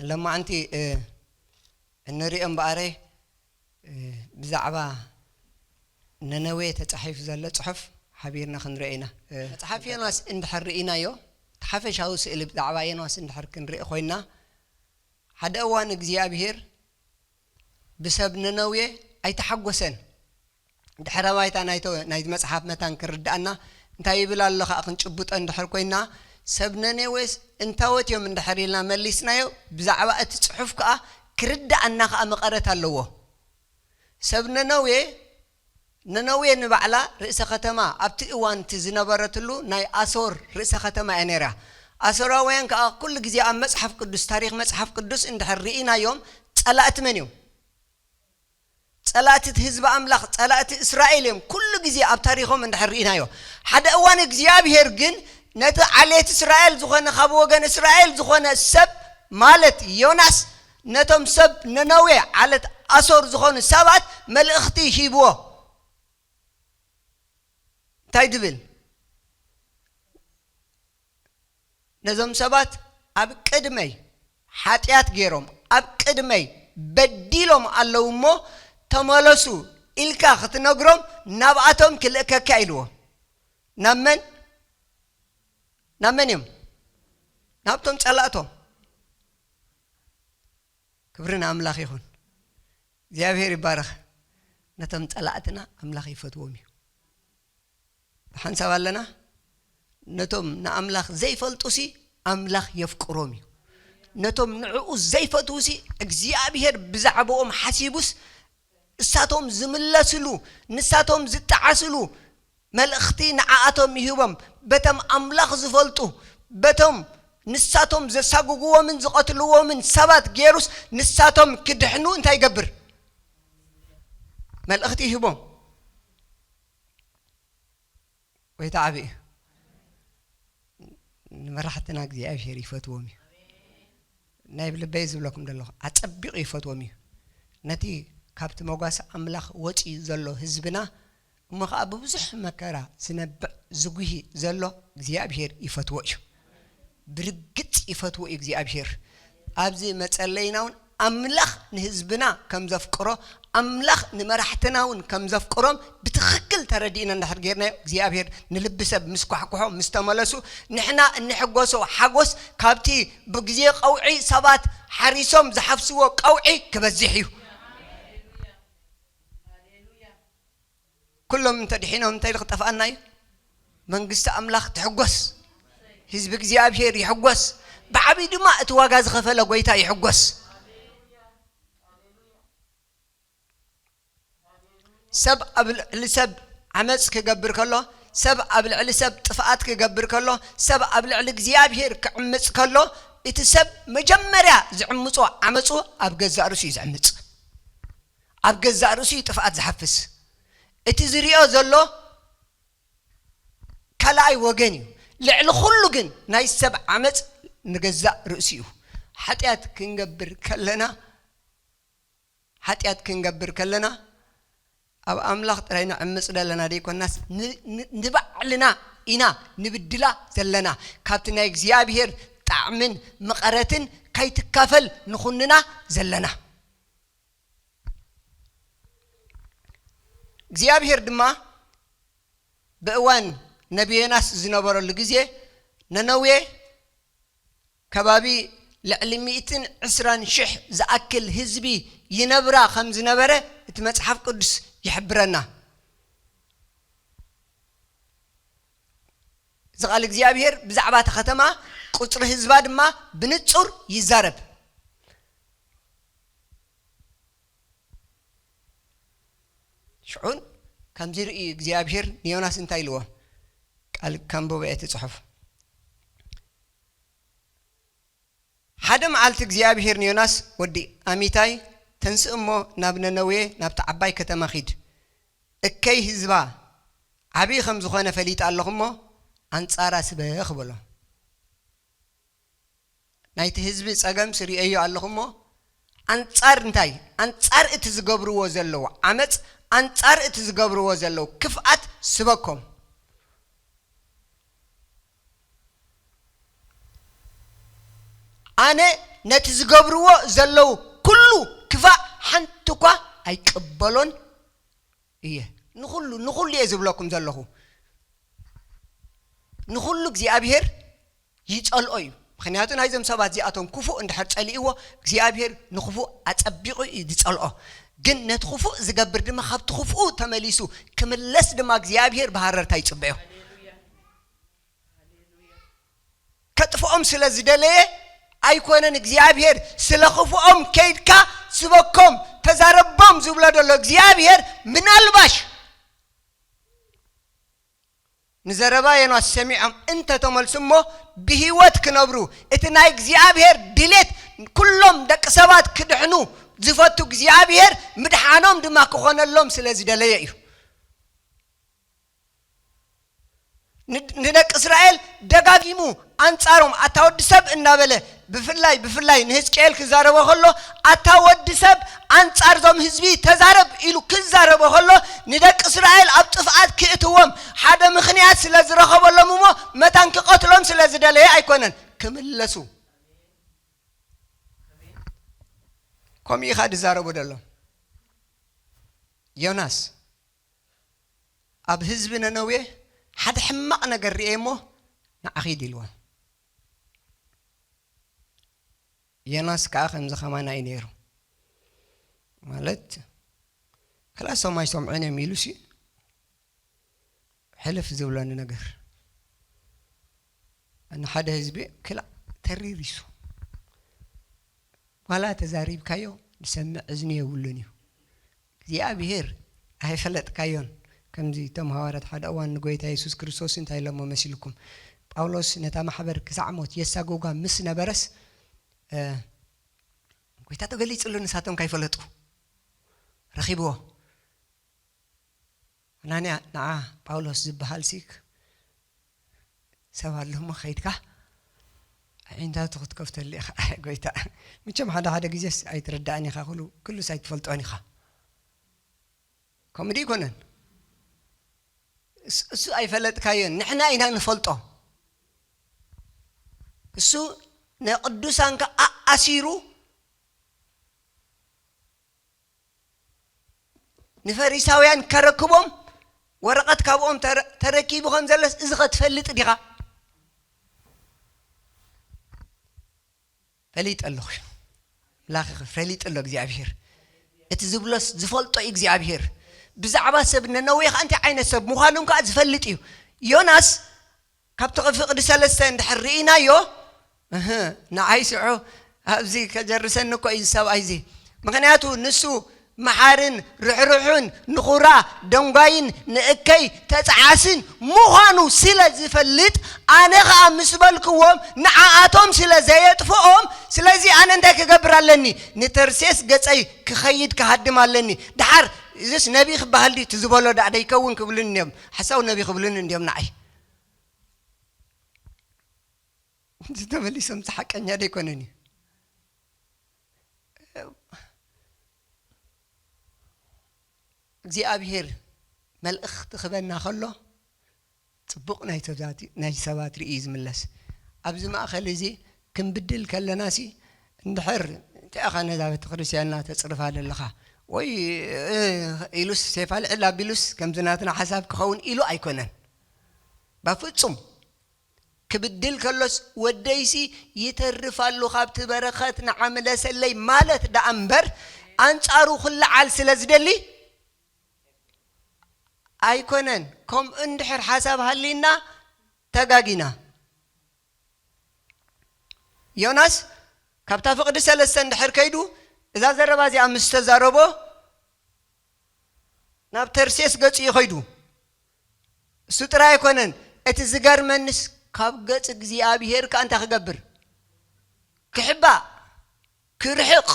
ሎማዓንቲ፣ እ፣ እንሪኦ እምበኣረይ፣ እ፣ ብዛዕባ ነነዌ ተጻሒፉ ዘሎ ጽሑፍ ሓቢርና ክንርኢ ኢና። እ፣ መጽሓፍ ዮናስ እንድሕር ርኢናዮ፣ እቲ ሓፈሻዊ ስእሊ ብዛዕባ ዮናስ እንድሕር ክንርኢ ኮይና፣ ሓደ እዋን እግዚኣብሄር ብሰብ ነነዌ ኣይተሓጎሰን። ድሕረ ባይታ ናይቶ-፣ ናይቲ መጽሓፍ መታን ክርድኣና እንታይ ይብል ኣሎ ከኣ ክንጭብጦ እንድሕር ኮይና፣ ሰብ ነነዌስ እንታወት እዮም እንድሕር ኢልና መሊስናዮ፣ ብዛዕባ እቲ ጽሑፍ ከኣ ክርድኣና ከኣ መቐረት ኣለዎ። ሰብ ነነዌ፣ ነነዌ ንባዕላ ርእሰ ከተማ ኣብቲ እዋን እቲ ዝነበረትሉ ናይ ኣሶር ርእሰ ከተማ እያ ነይራ። ኣሶራውያን ከኣ ኩሉ ግዜ ኣብ መጽሓፍ ቅዱስ፣ ታሪኽ መጽሓፍ ቅዱስ እንድሕር ርኢናዮም፣ ጸላእቲ መን እዮም? ጸላእቲ እቲ ህዝቢ ኣምላኽ፣ ጸላእቲ እስራኤል እዮም። ኩሉ ግዜ ኣብ ታሪኾም እንድሕር ርኢናዮ። ሓደ እዋን እግዚኣብሄር ግን ነቲ ዓሌት እስራኤል ዝኾነ፣ ካብ ወገን እስራኤል ዝኾነ ሰብ ማለት ዮናስ፣ ነቶም ሰብ ነነዌ፣ ዓለት ኣሶር ዝኾኑ ሰባት መልእኽቲ ሂብዎ። እንታይ ድብል? ነዞም ሰባት ኣብ ቅድመይ ሓጢኣት ገይሮም፣ ኣብ ቅድመይ በዲሎም ኣለዉ እሞ፣ ተመለሱ ኢልካ ክትነግሮም ናብኣቶም ክልእከካ ኢልዎ። ናብ መን? ናብ መን እዮም? ናብቶም ጸላእቶም። ክብሪ ንኣምላኽ ይኹን። እግዚኣብሔር ይባረኽ። ነቶም ጸላእትና ኣምላኽ ይፈትዎም እዩ። ብሓንሳብ ኣለና። ነቶም ንኣምላኽ ዘይፈልጡሲ ኣምላኽ የፍቅሮም እዩ። ነቶም ንዕኡ ዘይፈትዉሲ እግዚኣብሔር ብዛዕባኦም ሓሲቡስ እሳቶም ዝምለስሉ፣ ንሳቶም ዝጠዓስሉ መልእኽቲ ንዓኣቶም ይህቦም። በቶም ኣምላኽ ዝፈልጡ፣ በቶም ንሳቶም ዘሳጉግዎምን ዝቐትልዎምን ሰባት ገይሩስ ንሳቶም ክድሕኑ እንታይ ይገብር? መልእኽቲ ይህቦም። ጎይታ ዓቢ እዩ። ንመራሕትና እግዚኣብሔር ይፈትዎም እዩ። ናይ ብልበይ ዝብለኩም ዘለኹ ኣጸቢቑ ይፈትዎም እዩ። ነቲ ካብቲ መጓሰ ኣምላኽ ወጺኡ ዘሎ ህዝብና እሞ ኸኣ ብብዙሕ መከራ ዝነብዕ ዝጉሂ ዘሎ እግዚኣብሔር ይፈትዎ እዩ። ብርግጽ ይፈትዎ እዩ እግዚኣብሔር። ኣብዚ መጸለይና እውን ኣምላኽ ንህዝብና ከም ዘፍቅሮ፣ ኣምላኽ ንመራሕትና እውን ከም ዘፍቅሮም ብትኽክል ተረዲእና እንድሕር ጌርናዮ፣ እግዚኣብሔር ንልቢ ሰብ ምስ ኳሕኩሖ፣ ምስ ተመለሱ፣ ንሕና እንሕጎሶ ሓጎስ ካብቲ ብግዜ ቀውዒ ሰባት ሓሪሶም ዝሓፍስዎ ቀውዒ ክበዝሕ እዩ። ኩሎም እንተድሒኖም እንታይ ክጠፍኣና እዩ? መንግስቲ ኣምላኽ ትሕጎስ፣ ህዝቢ እግዚኣብሔር ይሕጎስ፣ ብዓብዪ ድማ እቲ ዋጋ ዝኸፈለ ጎይታ ይሕጎስ። ሰብ ኣብ ልዕሊ ሰብ ዓመፅ ክገብር ከሎ፣ ሰብ ኣብ ልዕሊ ሰብ ጥፍኣት ክገብር ከሎ፣ ሰብ ኣብ ልዕሊ እግዚኣብሔር ክዕምፅ ከሎ፣ እቲ ሰብ መጀመርያ ዝዕምፆ ዓመፁ ኣብ ገዛእ ርእሱ እዩ ዝዕምፅ። ኣብ ገዛእ ርእሱ እዩ ጥፍኣት ዝሓፍስ። እቲ ዝሪኦ ዘሎ ካልኣይ ወገን እዩ። ልዕሊ ኩሉ ግን ናይ ሰብ ዓመፅ ንገዛእ ርእሱ እዩ። ሓጢኣት ክንገብር ከለና፣ ሓጢኣት ክንገብር ከለና ኣብ ኣምላኽ ጥራይ ንዕምፅ ዘለና ደይኮናስ ን-፣ ን-፣ ንባዕልና ኢና ንብድላ ዘለና። ካብቲ ናይ እግዚኣብሔር ጣዕምን መቐረትን ከይትካፈል ንኹንና ዘለና። እግዚኣብሔር ድማ ብእዋን ነቢ ዮናስ ዝነበረሉ ግዜ ነነዌ ከባቢ ልዕሊ ሚእትን ዕስራን ሽሕ ዝኣክል ህዝቢ ይነብራ ከም ዝነበረ እቲ መጽሓፍ ቅዱስ ይሕብረና። እዚ ቃል እግዚኣብሔር ብዛዕባ እታ ከተማ፣ ቁጽሪ ህዝባ ድማ ብንጹር ይዛረብ። ከምዚ ርእዩ እግዚኣብሔር ንዮናስ እንታይ ኢልዎ? ቃል ከንብቦ እየ እቲ ጽሑፍ። ሓደ መዓልቲ እግዚኣብሔር ንዮናስ፣ "ወዲ ኣሚታይ፣ ተንስእ እሞ ናብ ነነዌ፣ ናብቲ ዓባይ ከተማ ኺድ። እከይ ህዝባ ዓብዪ ከም ዝኾነ ፈሊጠ ኣለኹ እሞ፣ ኣንጻራ ስበኽ" በሎ። ናይቲ ህዝቢ ጸገም ስርእዮ ኣለኹ እሞ፣ ኣንጻር እንታይ? ኣንጻር እቲ ዝገብርዎ ዘለዉ ዓመጽ፣ ኣንጻር እቲ ዝገብርዎ ዘለዉ ክፍኣት ስበኮም። ኣነ ነቲ ዝገብርዎ ዘለዉ ኩሉ ክፋእ ሓንቲ እኳ ኣይቅበሎን እየ። ንኹሉ፣ ንኹሉ እየ ዝብለኩም ዘለኹ። ንኹሉ እግዚኣብሔር ይጸልኦ እዩ። ምኽንያቱ ናይዞም ሰባት እዚኣቶም ክፉእ እንድሕር ጸሊእዎ፣ እግዚኣብሔር ንክፉእ ኣጸቢቑ እዩ ዝጸልኦ። ግን ነቲ ክፉእ ዝገብር ድማ ካብቲ ክፉኡ ተመሊሱ ክምለስ ድማ እግዚኣብሔር ብሃረርታ ይጽበዮ። ከጥፍኦም ስለ ዝደለየ ኣይኮነን እግዚኣብሔር፣ ስለ ክፉኦም ከይድካ ስበኮም፣ ተዛረቦም ዝብሎ ዘሎ እግዚኣብሔር። ምናልባሽ ንዘረባ ዮናስ ሰሚዖም እንተ ተመልሱ እሞ፣ ብህይወት ክነብሩ፣ እቲ ናይ እግዚኣብሔር ድሌት፣ ኩሎም ደቂ ሰባት ክድሕኑ ዝፈቱ እግዚኣብሔር ምድሓኖም ድማ ክኾነሎም ስለ ዝደለየ እዩ። ን-፣ ንደቂ እስራኤል ደጋጊሙ ኣንጻሮም፣ "ኣታ ወዲ ሰብ" እናበለ፣ ብፍላይ፣ ብፍላይ ንህዝቅኤል ክዛረቦ ከሎ፣ "ኣታ ወዲ ሰብ፣ ኣንጻር ዞም ህዝቢ ተዛረብ" ኢሉ ክዛረቦ ከሎ፣ ንደቂ እስራኤል ኣብ ጥፍኣት ክእትዎም ሓደ ምኽንያት ስለ ዝረኸበሎም እሞ፣ መታን ክቐትሎም ስለ ዝደለየ ኣይኮነን፣ ክምለሱ። ከምኡ ኢኻ ዝዛረቡ ደሎ። ዮናስ ኣብ ህዝቢ ነነዌ ሓደ ሕማቕ ነገር ርኤ እሞ፣ "ንዓ ኺድ" ኢልዎ። ዮናስ ከኣ ከምዚ ከማና እዩ ነይሩ። ማለት፣ "ከላሶም ኣይሰምዑን እዮም" ኢሉሲ ሕልፍ ዝብለኒ ነገር። ንሓደ ህዝቢ ክላእ ተሪሪሱ። ዋላ ተዛሪብካዮ ዝሰምዕ እዝኒ የብሉን እዩ። እግዚኣብሔር ኣይፈለጥካዮን። ከምዚ እቶም ሃዋርያት ሓደ እዋን ንጎይታ የሱስ ክርስቶስ እንታይ ኢሎሞ መሲልኩም? ጳውሎስ ነታ ማሕበር ክሳዕ ሞት የሳጎጋ ምስ ነበረስ፣ እ፣ ጎይታ ተገሊጽሉ ንሳቶም ካይፈለጡ ረኺብዎ። ኣናንያ፣ ንዓ ጳውሎስ ዝበሃል ሲ ሰብ ኣሎ እሞ ከይድካ ኣዒንታቱ ክትከፍተሉ ኢኻ። ጎይታ፣ መቸም ሓደ ሓደ ግዜስ ኣይትርዳእን ኢኻ፣ ኩሉ፣ ኩሉስ ኣይትፈልጦን ኢኻ። ከምኡ ድዩ ኣይኮነን? እስ-፣ እሱ ኣይፈለጥካዮን፣ ንሕና ኢና ንፈልጦ። እሱ ንቅዱሳን ከኣ ኣሲሩ ንፈሪሳውያን ከረክቦም ወረቐት ካብኦም ተረ-፣ ተረኪቡ ከም ዘሎስ፣ እዚ ኸ ትፈልጥ ዲኻ? ፈሊጠ ኣለኹ። ምላኺ ኸ ፈሊጡ ኣሎ እግዚኣብሄር። እቲ ዝብሎስ ዝፈልጦ እዩ እግዚኣብሄር። ብዛዕባ ሰብ ነነዌ ኸኣ እንታይ ዓይነት ሰብ ምዃኖም ከኣ ዝፈልጥ እዩ። ዮናስ ካብቲ ፍቕዲ ሰለስተ እንድሕር ርኢናዮ፣ እህ፣ ንዓይ ስዑ ኣብዚ ከጀርሰኒ እኮ እዩ እዚ ሰብኣይ እዚ። ምኽንያቱ ንሱ መሓርን ርሕሩሕን ንኹራ ደንጓይን ንእከይ ተጸዓስን ምዃኑ ስለ ዝፈልጥ፣ ኣነ ኸኣ ምስ በልክዎም ንዓኣቶም ስለ ዘየጥፍኦም፣ ስለዚ ኣነ እንታይ ክገብር ኣለኒ? ንተርሴስ ገጸይ ክኸይድ ክሃድም ኣለኒ። ደሓር እዚስ ነቢ ክበሃል ድዩ? እቲ ዝበሎ ደኣ ደይከውን ክብሉኒ እዮም። ሓሳዊ ነቢ ክብሉኒ እንድዮም ንዓይ። እዚ ተመሊሶም፣ እዚ ሓቀኛ ደይኮነን እዩ። እግዚኣብሄር መልእኽቲ ክበና ከሎ፣ ጽቡቕ ናይ ሰባት፣ ናይ ሰባት ርእዩ እዩ ዝምለስ። ኣብዚ ማእከል እዚ ክንብድል ከለናሲ፣ እንድሕር እንታይ ኢኻ ነዛ ቤተክርስትያንና ተጽርፋ ዘለኻ? ወይ፣ እ፣ ኢሉስ፣ ሴፍ ኣልዕል ኣቢሉስ፣ ከምዚ ናትና ሓሳብ ክኸውን ኢሉ ኣይኮነን። በፍጹም። ክብድል ከሎስ፣ "ወደይሲ ይተርፍ ኣሎ ካብቲ በረኸት፣ ንዓ ምለሰለይ" ማለት ደኣ እምበር፣ ኣንጻሩ ክለዓል ስለ ዝደሊ ኣይኮነን። ከምኡ እንድሕር ሓሳብ ሃልይና፣ ተጋጊና። ዮናስ ካብታ ፍቕዲ ሰለስተ እንድሕር ከይዱ፣ እዛ ዘረባ እዚኣ ምስ ተዛረቦ፣ ናብ ተርሴስ ገጹ እዩ ኸይዱ። እሱ ጥራይ ኣይኮነን፣ እቲ ዝገርመንስ ካብ ገጽ እግዚኣብሄር ከኣ እንታይ ክገብር? ክሕባእ፣ ክርሕቕ፣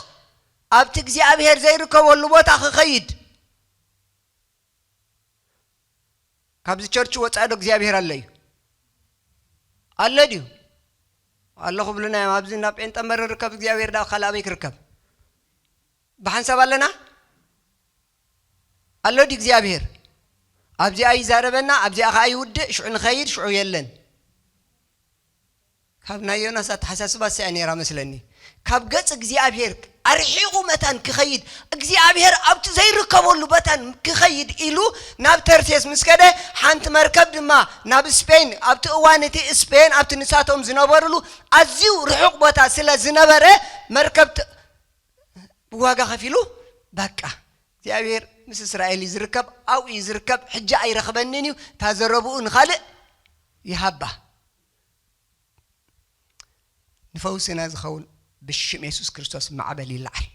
ኣብቲ እግዚኣብሄር ዘይርከበሉ ቦታ ክኸይድ። ካብዚ ቸርች ወጻኢ ዶ እግዚኣብሄር ኣሎ እዩ? ኣሎ ድዩ? ኣሎ ክብሉና እዮም። ኣብዚ ናብ ጴንጠ መረ ርከብ እግዚኣብሄር ዳ ካልእ ኣበይ ክርከብ? ብሓንሳብ ኣለና? ኣሎ ድዩ እግዚኣብሄር? ኣብዚኣ ይዛረበና፣ ኣብዚኣ ኸኣ ይውድእ፣ ሽዑ ንኸይድ፣ ሽዑ የለን። ካብ ናይ ዮናስ ኣተሓሳስባ እሳ እያ ነይራ መስለኒ። ካብ ገጽ እግዚኣብሄር ኣርሒቑ መታን ክኸይድ፣ እግዚኣብሄር ኣብቲ ዘይርከበሉ መታን ክኸይድ ኢሉ ናብ ተርሴስ ምስ ከደ፣ ሓንቲ መርከብ ድማ ናብ ስፔን፣ ኣብቲ እዋን እቲ ስፔን ኣብቲ ንሳቶም ዝነበሩሉ ኣዝዩ ርሑቕ ቦታ ስለ ዝነበረ፣ መርከብ ት-፣ ብዋጋ ከፊሉ፣ በቃ እግዚኣብሄር ምስ እስራኤል እዩ ዝርከብ፣ ኣብኡ እዩ ዝርከብ፣ ሕጂ ኣይረኽበንን እዩ፣ እታ ዘረብኡ ንኻልእ ይሃባ። ንፈውስና ዝኸውን ብሽም የሱስ ክርስቶስ ማዕበል ይለዓል።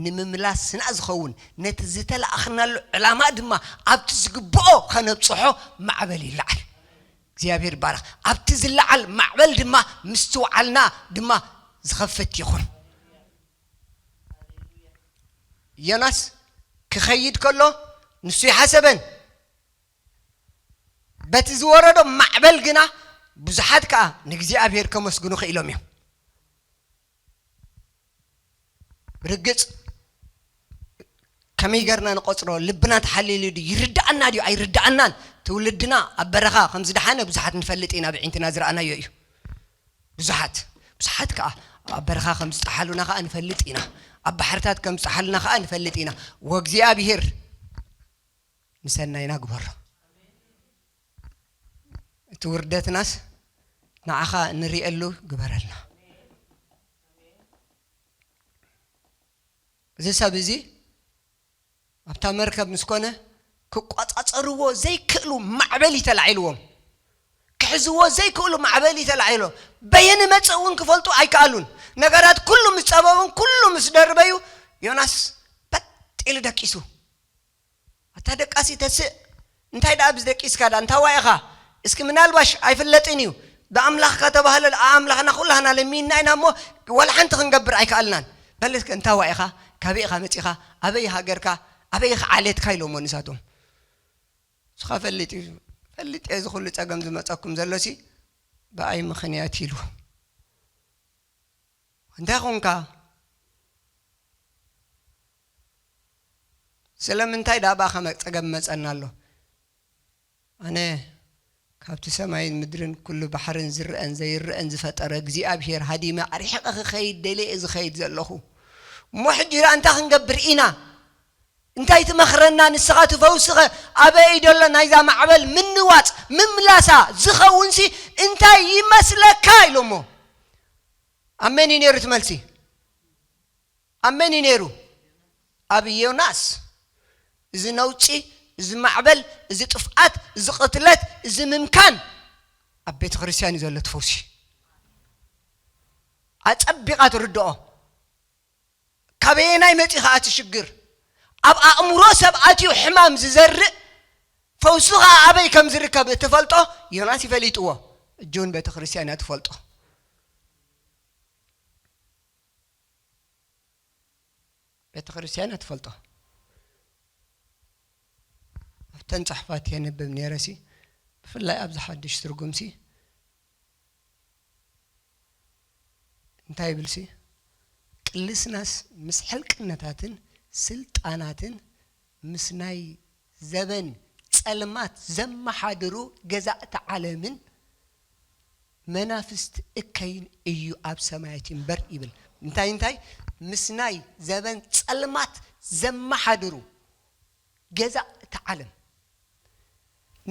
ንምምላስና ዝኸውን ነቲ ዝተላእኽናሉ ዕላማ ድማ ኣብቲ ዝግብኦ ከነብጽሖ ማዕበል ይለዓል። እግዚኣብሔር ይባረኽ። ኣብቲ ዝለዓል ማዕበል ድማ ምስትውዓልና ድማ ዝኸፍት ይኹን። ዮናስ ክኸይድ ከሎ ንሱ ይሓሰበን። በቲ ዝወረዶ ማዕበል ግና ብዙሓት ከኣ ንእግዚኣብሔር ከመስግኑ ክኢሎም እዮም። ርግጽ ከመይ ገርና ንቆጽሮ? ልብና ተሓሊሉ ድዩ? ይርድኣና ድዩ ኣይርድኣናን? ትውልድና ኣብ በረኻ ከም ዝደሓነ ብዙሓት ንፈልጥ ኢና፣ ብዒንትና ዝረኣናዮ እዩ። ብዙሓት፣ ብዙሓት ከኣ ኣብ በረኻ ከም ዝጠሓሉና ከኣ ንፈልጥ ኢና። ኣብ ባሕርታት ከም ዝጠሓሉና ከኣ ንፈልጥ ኢና። ወእግዚኣብሔር ንሰናይና ግበሮ። እቲ ውርደትናስ ንዓኻ እንሪኤሉ ግበረልና። እዚ ሰብ እዚ ኣብታ መርከብ ምስ ኮነ ክቋጻጸርዎ ዘይክእሉ ማዕበል እዩ ተላዒልዎም። ክሕዝዎ ዘይክእሉ ማዕበል እዩ ተላዒልዎም። በየን መጽእ እውን ክፈልጡ ኣይከኣሉን። ነገራት ኩሉ ምስ ጸበቡን ኩሉ ምስ ደርበዩ ዮናስ በጥ ኢሉ ደቂሱ። ኣታ ደቃሲ ተስእ፣ እንታይ ደኣ ብዝደቂስካ ደኣ እንታዋይ ኢኻ? እስኪ ምናልባሽ ኣይፍለጥን እዩ። ብኣምላኽ ከተባህለ ኣምላኽና ኩላህና ለሚንና ኢና እሞ ዋላ ሓንቲ ክንገብር ኣይከኣልናን። በል እስከ እንታዋይ ኢኻ? ካበይ ኢኻ መጺኻ? ኣበይ ሃገርካ? ኣበይ ኢኻ ዓሌትካ? ኢሎሞ ንሳቶም። ንስኻ ፈሊጥ እዩ። ፈሊጥ እየ እዚ ኩሉ ጸገም ዝመጸኩም ዘሎሲ ብኣይ ምኽንያት ኢሉ። እንታይ ኾንካ? ስለምንታይ ደኣ ብኣኻ መ-፣ ጸገም መጸና ኣሎ? ኣነ ካብቲ ሰማይን ምድርን ኩሉ ባሕርን ዝረአን ዘይረአን ዝፈጠረ እግዚኣብሔር ሃዲመ ኣርሒቐ ክኸይድ ደልየ እየ ዝኸይድ ዘለኹ። እሞ ሕጂ ደኣ እንታይ ክንገብር ኢና? እንታይ ትመኽረና ንስኻ? እቲ ፈውስኸ ኣበይ ዘሎ? ናይዛ ማዕበል ምንዋጽ ምምላሳ ዝኸውንሲ እንታይ ይመስለካ? ኢሎሞ። ኣብ መን እዩ ነይሩ እቲ መልሲ? ኣብ መን እዩ ነይሩ? ኣብ ዮናስ። እዚ ነውጺ፣ እዚ ማዕበል፣ እዚ ጥፍኣት፣ እዚ ቅትለት፣ እዚ ምምካን ኣብ ቤተ ክርስቲያን እዩ ዘሎ እቲ ፈውሲ። ኣጸቢቓ ትርድኦ። ካበየናይ መጺ ኸኣ እቲ ሽግር? ኣብ ኣእምሮ ሰብ ኣትዩ ሕማም ዝዘርእ ፈውሱ ኸኣ ኣበይ ከም ዝርከብ እትፈልጦ ዮናስ ይፈሊጥዎ። እጂ እውን ቤተ ክርስቲያን እያ ትፈልጦ። ቤተ ክርስቲያን እያ ትፈልጦ። ኣብተን ጽሑፋት የንብብ ነይረሲ፣ ብፍላይ ኣብዚ ሓድሽ ትርጉምሲ እንታይ ይብልሲ? ቅልስናስ ምስ ሕልቅነታትን ስልጣናትን ምስ ናይ ዘበን ጸልማት ዘመሓድሩ ገዛእቲ ዓለምን መናፍስት እከይን እዩ ኣብ ሰማያት እምበር ይብል። እንታይ እንታይ? ምስ ናይ ዘበን ጸልማት ዘመሓድሩ ገዛእቲ ዓለም።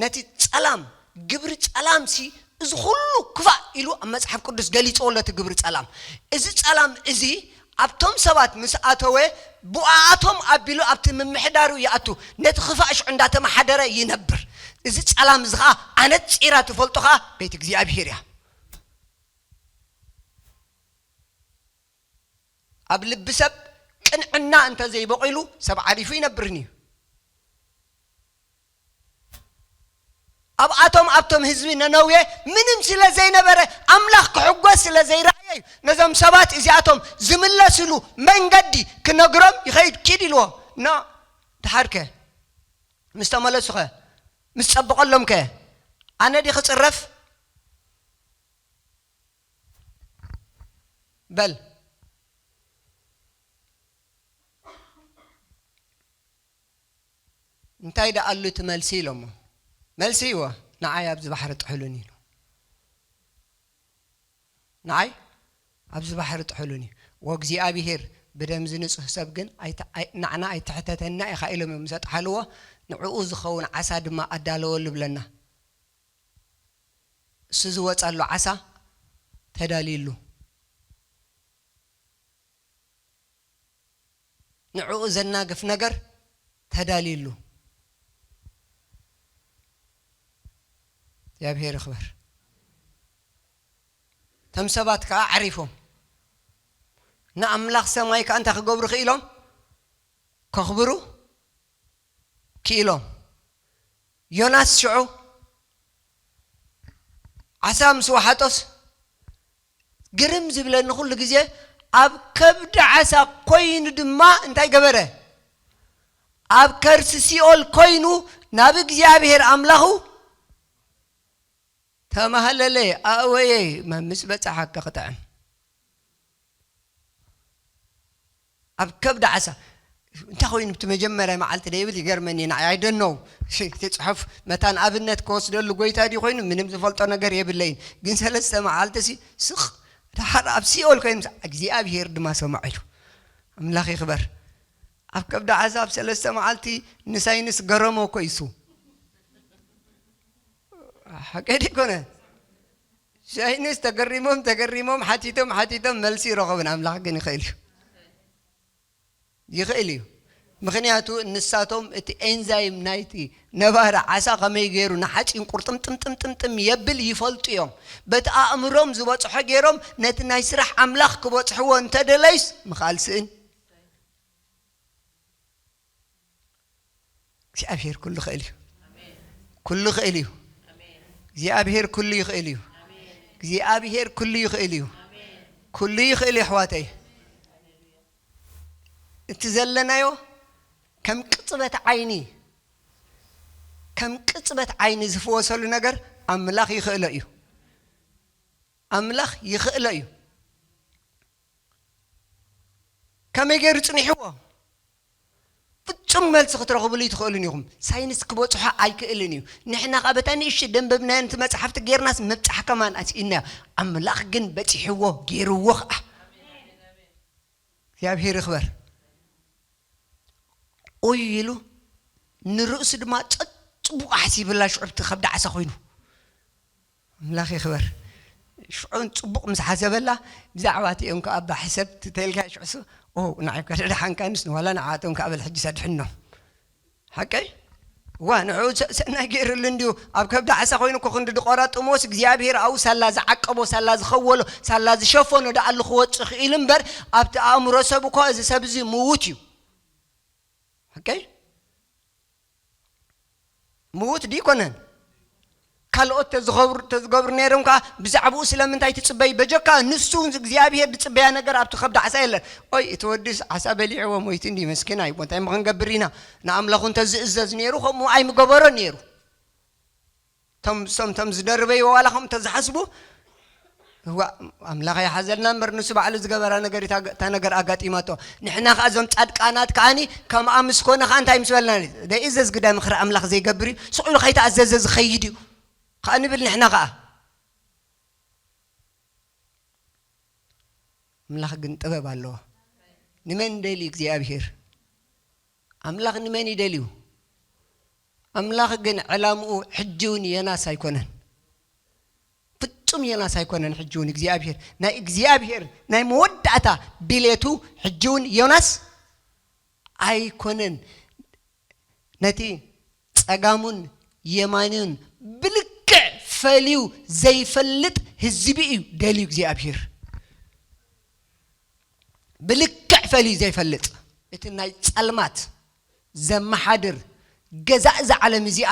ነቲ ጸላም፣ ግብሪ ጸላምሲ እዚ ኩሉ ክፋእ ኢሉ ኣብ መጽሓፍ ቅዱስ ገሊጽዎ ኣሎ። እቲ ግብሪ ጸላም፣ እዚ ጸላም እዚ ኣብቶም ሰባት ምስ ኣተወ፣ ብኣኣቶም ኣቢሉ ኣብቲ ምምሕዳሩ ይኣቱ። ነቲ ክፋእ ሽዑ እንዳተመሓደረ ይነብር። እዚ ጸላም እዚ ኸኣ ኣነጺራ ትፈልጦ ኸኣ ቤት እግዚኣብሔር እያ። ኣብ ልቢ ሰብ ቅንዕና እንተ ዘይበቒሉ ሰብ ዓሪፉ ይነብርን እዩ። ኣብኣቶም ኣብቶም ህዝቢ ነነዌ ምንም ስለ ዘይነበረ ኣምላኽ ክሕጎስ ስለ ዘይረኣየ እዩ። ነዞም ሰባት እዚኣቶም ዝምለስሉ መንገዲ ክነግሮም ይኸይድ ኪድ ኢልዎ። ኖ፣ ድሓርከ ምስ ተመለሱኸ ምስ ጸብቐሎምከ ኣነ ዲ ክጽረፍ? በል እንታይ ደኣ ኣሉ እቲ መልሲ ኢሎሞ። መልሲ ይዎ ንዓይ ኣብዚ ባሕሪ ጥሕሉን ኢሉ። ንዓይ ኣብዚ ባሕሪ ጥሕሉን እዩ። ወእግዚኣብሔር ብደም ዝንጹህ ሰብ ግን ኣይተ- ኣይ- ንዓና ኣይትሕተተና ኢኻ ኢሎም እዮም ዘጥሓልዎ። ንዕኡ ዝኸውን ዓሳ ድማ ኣዳለወሉ ብለና። እሱ ዝወጻሉ ዓሳ ተዳልዩሉ። ንዕኡ ዘናግፍ ነገር ተዳልዩሉ። እግዚኣብሔር ይኽበር። እቶም ሰባት ከዓ ዓሪፎም ንኣምላኽ ሰማይ ከዓ እንታይ ክገብሩ ክኢሎም? ከኽብሩ ክኢሎም። ዮናስ ሽዑ ዓሳ ምስ ወሓጦስ ግርም ዝብለኒ ኩሉ ግዜ ኣብ ከብዲ ዓሳ ኮይኑ ድማ እንታይ ገበረ? ኣብ ከርሲ ሲኦል ኮይኑ ናብ እግዚኣብሔር ኣምላኹ ተማህለለ። ኣእወየ መ- ምስ በጻሓካ ክጥዕም ኣብ ከብዲ ዓሳ እንታይ ኮይኑ ብቲ መጀመርያ መዓልቲ ደይብል ይገርመኒ ንዓይ ኣይደነው እቲ ጽሑፍ መታን ኣብነት ከወስደሉ ጎይታ ድዩ ኮይኑ ምንም ዝፈልጦ ነገር የብለይን ግን ሰለስተ መዓልቲ ሲ ስቕ ድሓር ኣብ ሲኦል ኮይኑ እግዚኣብሔር ድማ ሰማዕ ኢሉ ኣምላኽ ይኽበር ኣብ ከብዲ ዓሳ ኣብ ሰለስተ መዓልቲ ንሳይንስ ገረሞ እኮ ይሱ ሓቀ ድይኮነ ሳይንስ ተገሪሞም ተገሪሞም ሓቲቶም ሓቲቶም መልሲ ይረኸቡን ኣምላኽ ግን ይኽእል እዩ ይኽእል እዩ ምኽንያቱ ንሳቶም እቲ ኤንዛይም ናይቲ ነባሪ ዓሳ ከመይ ገይሩ ንሓፂን ቁርጥምጥምጥምጥምጥም የብል ይፈልጡ እዮም በቲ ኣእምሮም ዝበፅሖ ገይሮም ነቲ ናይ ስራሕ ኣምላኽ ክበፅሕዎ እንተደለዩስ ምኽኣል ስእን እግዚኣብሔር ኩሉ ኽእል እዩ ኩሉ ኽእል እዩ እግዚኣብሔር ኩሉ ይኽእል እዩ እግዚኣብሔር ኩሉ ይኽእል እዩ ኩሉ ይኽእል እዩ ኣሕዋተይ እቲ ዘለናዮ ከም ቅፅበት ዓይኒ ከም ቅፅበት ዓይኒ ዝፍወሰሉ ነገር ኣምላኽ ይኽእሎ እዩ ኣምላኽ ይኽእሎ እዩ ከመይ ገይሩ ጽኒሕዎ ፍጹም መልሲ ክትረኽብሉ ይትኽእሉን ኢኹም ሳይንስ ክበጽሖ ኣይክእልን እዩ ንሕና ኸዓ በታ ንእሽቶ ደንበብናዮ ነቲ መጽሓፍቲ ጌርናስ ምብጻሕ ከማን ኣስኢናዮ ኣምላኽ ግን በጺሕዎ ገይርዎ ኸዓ እግዚኣብሔር ይኽበር ኦይ ኢሉ ንርእሱ ድማ ጸጽቡቕ ሓሲብላ ሽዑ እቲ ከብዲ ዓሳ ኮይኑ ኣምላኽ ይኽበር ሽዑ ጽቡቕ ምስ ሓሰበላ ብዛዕባ እቲኦም ከዓ ኣባ ሕሰብ ትተልካ ሽዑ ንዓይ ከ ደሓንካ ንስ ዋላ ንዓቶም ከዓ በል ሕጂ ሰድሕኖም ሓቀይ ዋ ንዕኡ ሰናይ ገይርሉ እንድዩ ኣብ ከብዲ ዓሳ ኮይኑ እኮ ክንዲ ድቆራጥሞስ እግዚኣብሔር ኣብኡ ሳላ ዝዓቀቦ ሳላ ዝኸወሎ ሳላ ዝሸፈኖ ደኣሉ ክወፅእ ክኢሉ እምበር ኣብቲ ኣእምሮ ሰብ እኮ እዚ ሰብ እዚ ምዉት እዩ ሓቀይ ምዉት ድይኮነን ካልኦት ተዝገብሩ ነይሮም ከዓ ብዛዕባኡ ስለምንታይ ትፅበይ በጀካ ንሱ እግዚኣብሄር ዝፅበያ ነገር ኣብቲ ከብዲ ዓሳ የለን ኦይ እቲ ወዲስ ዓሳ በሊዕዎ ሞይቱ እንዲ መስኪን ኣይቦ እንታይ ምክንገብር ኢና ንኣምላኹ እንተዝእዘዝ ነይሩ ከምኡ ኣይምገበሮ ነይሩ ቶም ሶም ቶም ዝደርበይዎ ዋላ ከም ተዝሓስቡ እዋ ኣምላኽ ይሓዘልና እምበር ንሱ ባዕሉ ዝገበራ ነገር እታ ነገር ኣጋጢማቶ ንሕና ከዓ እዞም ፃድቃናት ከዓኒ ከምኣ ምስ ኮነ ከዓ እንታይ ምስ በልና ደእዘዝ ግዳ ምኽሪ ኣምላኽ ዘይገብር እዩ ስቕ ኢሉ ከይተኣዘዘ ዝኸይድ እዩ ከዓ ንብል ንሕና ከዓ ኣምላኽ ግን ጥበብ ኣለዎ ንመን ደልዩ እግዚኣብሄር ኣምላኽ ንመን ይደልዩ ኣምላኽ ግን ዕላምኡ ሕጂ እውን ዮናስ ኣይኮነን ፍጹም ዮናስ ኣይኮነን ሕጂ እውን እግዚኣብሄር ናይ እግዚኣብሄር ናይ መወዳእታ ድሌቱ ሕጂ እውን ዮናስ ኣይኮነን ነቲ ጸጋሙን የማኑን ብልክዕ ፈልዩ ዘይፈልጥ ህዝቢ እዩ ደልዩ እግዚኣብሄር ብልክዕ ፈልዩ ዘይፈልጥ እቲ ናይ ጸልማት ዘመሓድር ገዛእ እዛ ዓለም እዚኣ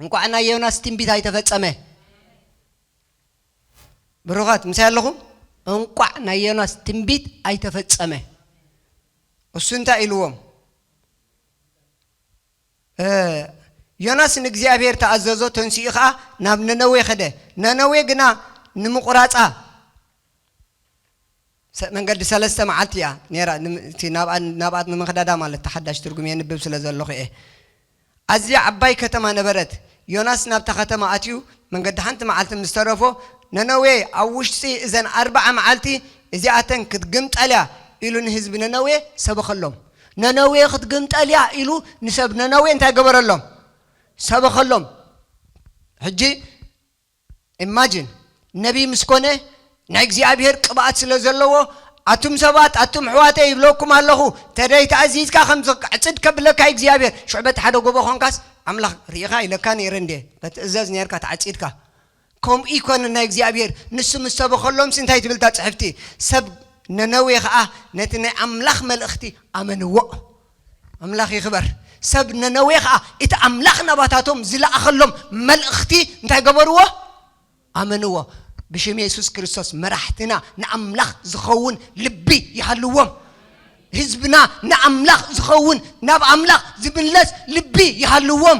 እንቋዕ ናይ ዮናስ ትንቢት ኣይተፈጸመ። ብሩኻት፣ ምሳይ ኣለኹም? እንቋዕ ናይ ዮናስ ትንቢት ኣይተፈጸመ። እሱ እንታይ ኢልዎም? እ፣ ዮናስ ንእግዚኣብሔር ተኣዘዞ፣ ተንሲኡ ኸዓ ናብ ነነዌ ኸደ። ነነዌ ግና ንምቑራጻ ሰ-፣ መንገዲ ሰለስተ መዓልቲ እያ ነይራ። ንም-፣ እቲ ናብኣ፣ ናብኣ ንምኽዳዳ ማለት፣ ተሓዳሽ ትርጉም የንብብ ስለ ዘለኹ እየ። ኣዝያ ዓባይ ከተማ ነበረት። ዮናስ ናብታ ከተማ ኣትዩ መንገዲ ሓንቲ መዓልቲ ምስ ተረፎ፣ ነነዌ ኣብ ውሽጢ እዘን ኣርብዓ መዓልቲ እዚኣተን ክትግምጠል እያ ኢሉ ንህዝቢ ነነዌ ሰበኸሎም። ነነዌ ክትግምጠል እያ ኢሉ ንሰብ ነነዌ እንታይ ገበረሎም? ሰበኸሎም። ሕጂ ኢማጂን፣ ነቢይ ምስ ኮነ፣ ናይ እግዚኣብሔር ቅብኣት ስለ ዘለዎ፣ ኣቱም ሰባት፣ ኣቱም ኣሕዋተይ ይብለኩም ኣለኹ፣ ተደይ ተኣዚዝካ ከም ዝዕጽድ ከብለካ እግዚኣብሔር። ሽዑ በቲ ሓደ ጎቦ ኾንካስ፣ ኣምላኽ ርኢኻ ኢለካ ነይረ እንዴ? በቲ እዘዝ ነርካ ተዓጺድካ። ከምኡ ይኮነ ናይ እግዚኣብሔር። ንሱ ምስ ሰበኸሎምሲ እንታይ ትብል እታ ጽሕፍቲ? ሰብ ነነዌ ኸኣ ነቲ ናይ ኣምላኽ መልእኽቲ ኣመንዎ። ኣምላኽ ይኽበር። ሰብ ነነዌ ኸኣ እቲ ኣምላኽ ናባታቶም ዝለኣኸሎም መልእኽቲ እንታይ ገበርዎ? ኣመንዎ። ብሽም የሱስ ክርስቶስ መራሕትና ንኣምላኽ ዝኸውን ልቢ ይሃልዎም። ህዝብና ንኣምላኽ ዝኸውን፣ ናብ ኣምላኽ ዝምለስ ልቢ ይሃልዎም።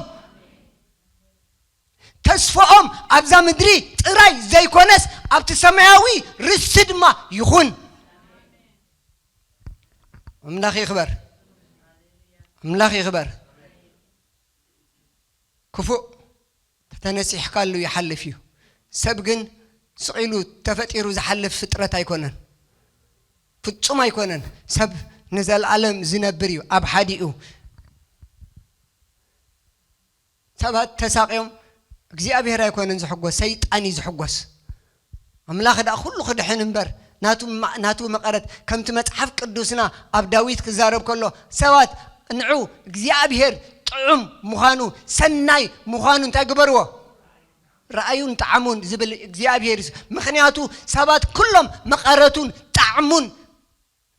ተስፋኦም ኣብዛ ምድሪ ጥራይ ዘይኮነስ ኣብቲ ሰማያዊ ርስቲ ድማ ይኹን። ኣምላኽ ይኽበር። ኣምላኽ ይኽበር። ክፉእ ተተነሲሕካሉ ይሓልፍ እዩ። ሰብ ግን ስቕ ኢሉ ተፈጢሩ ዝሓልፍ ፍጥረት ኣይኮነን። ፍጹም ኣይኮነን። ሰብ ንዘለኣለም ዝነብር እዩ። ኣብ ሓዲኡ ሰባት ተሳቕዮም እግዚኣብሔር ኣይኮነን ዝሕጎስ፣ ሰይጣን እዩ ዝሕጎስ። ኣምላኽ ደኣ ኩሉ ክድሕን እምበር፣ ናቱ ማ-፣ ናቱ መቐረት፣ ከምቲ መጽሓፍ ቅዱስና ኣብ ዳዊት ክዛረብ ከሎ፣ ሰባት ንዑ እግዚኣብሔር ጥዑም ምዃኑ፣ ሰናይ ምዃኑ እንታይ ግበርዎ? ረኣዩን ጠዓሙን ዝብል እግዚኣብሔር እዩ። ምኽንያቱ ሰባት ኩሎም መቐረቱን ጣዕሙን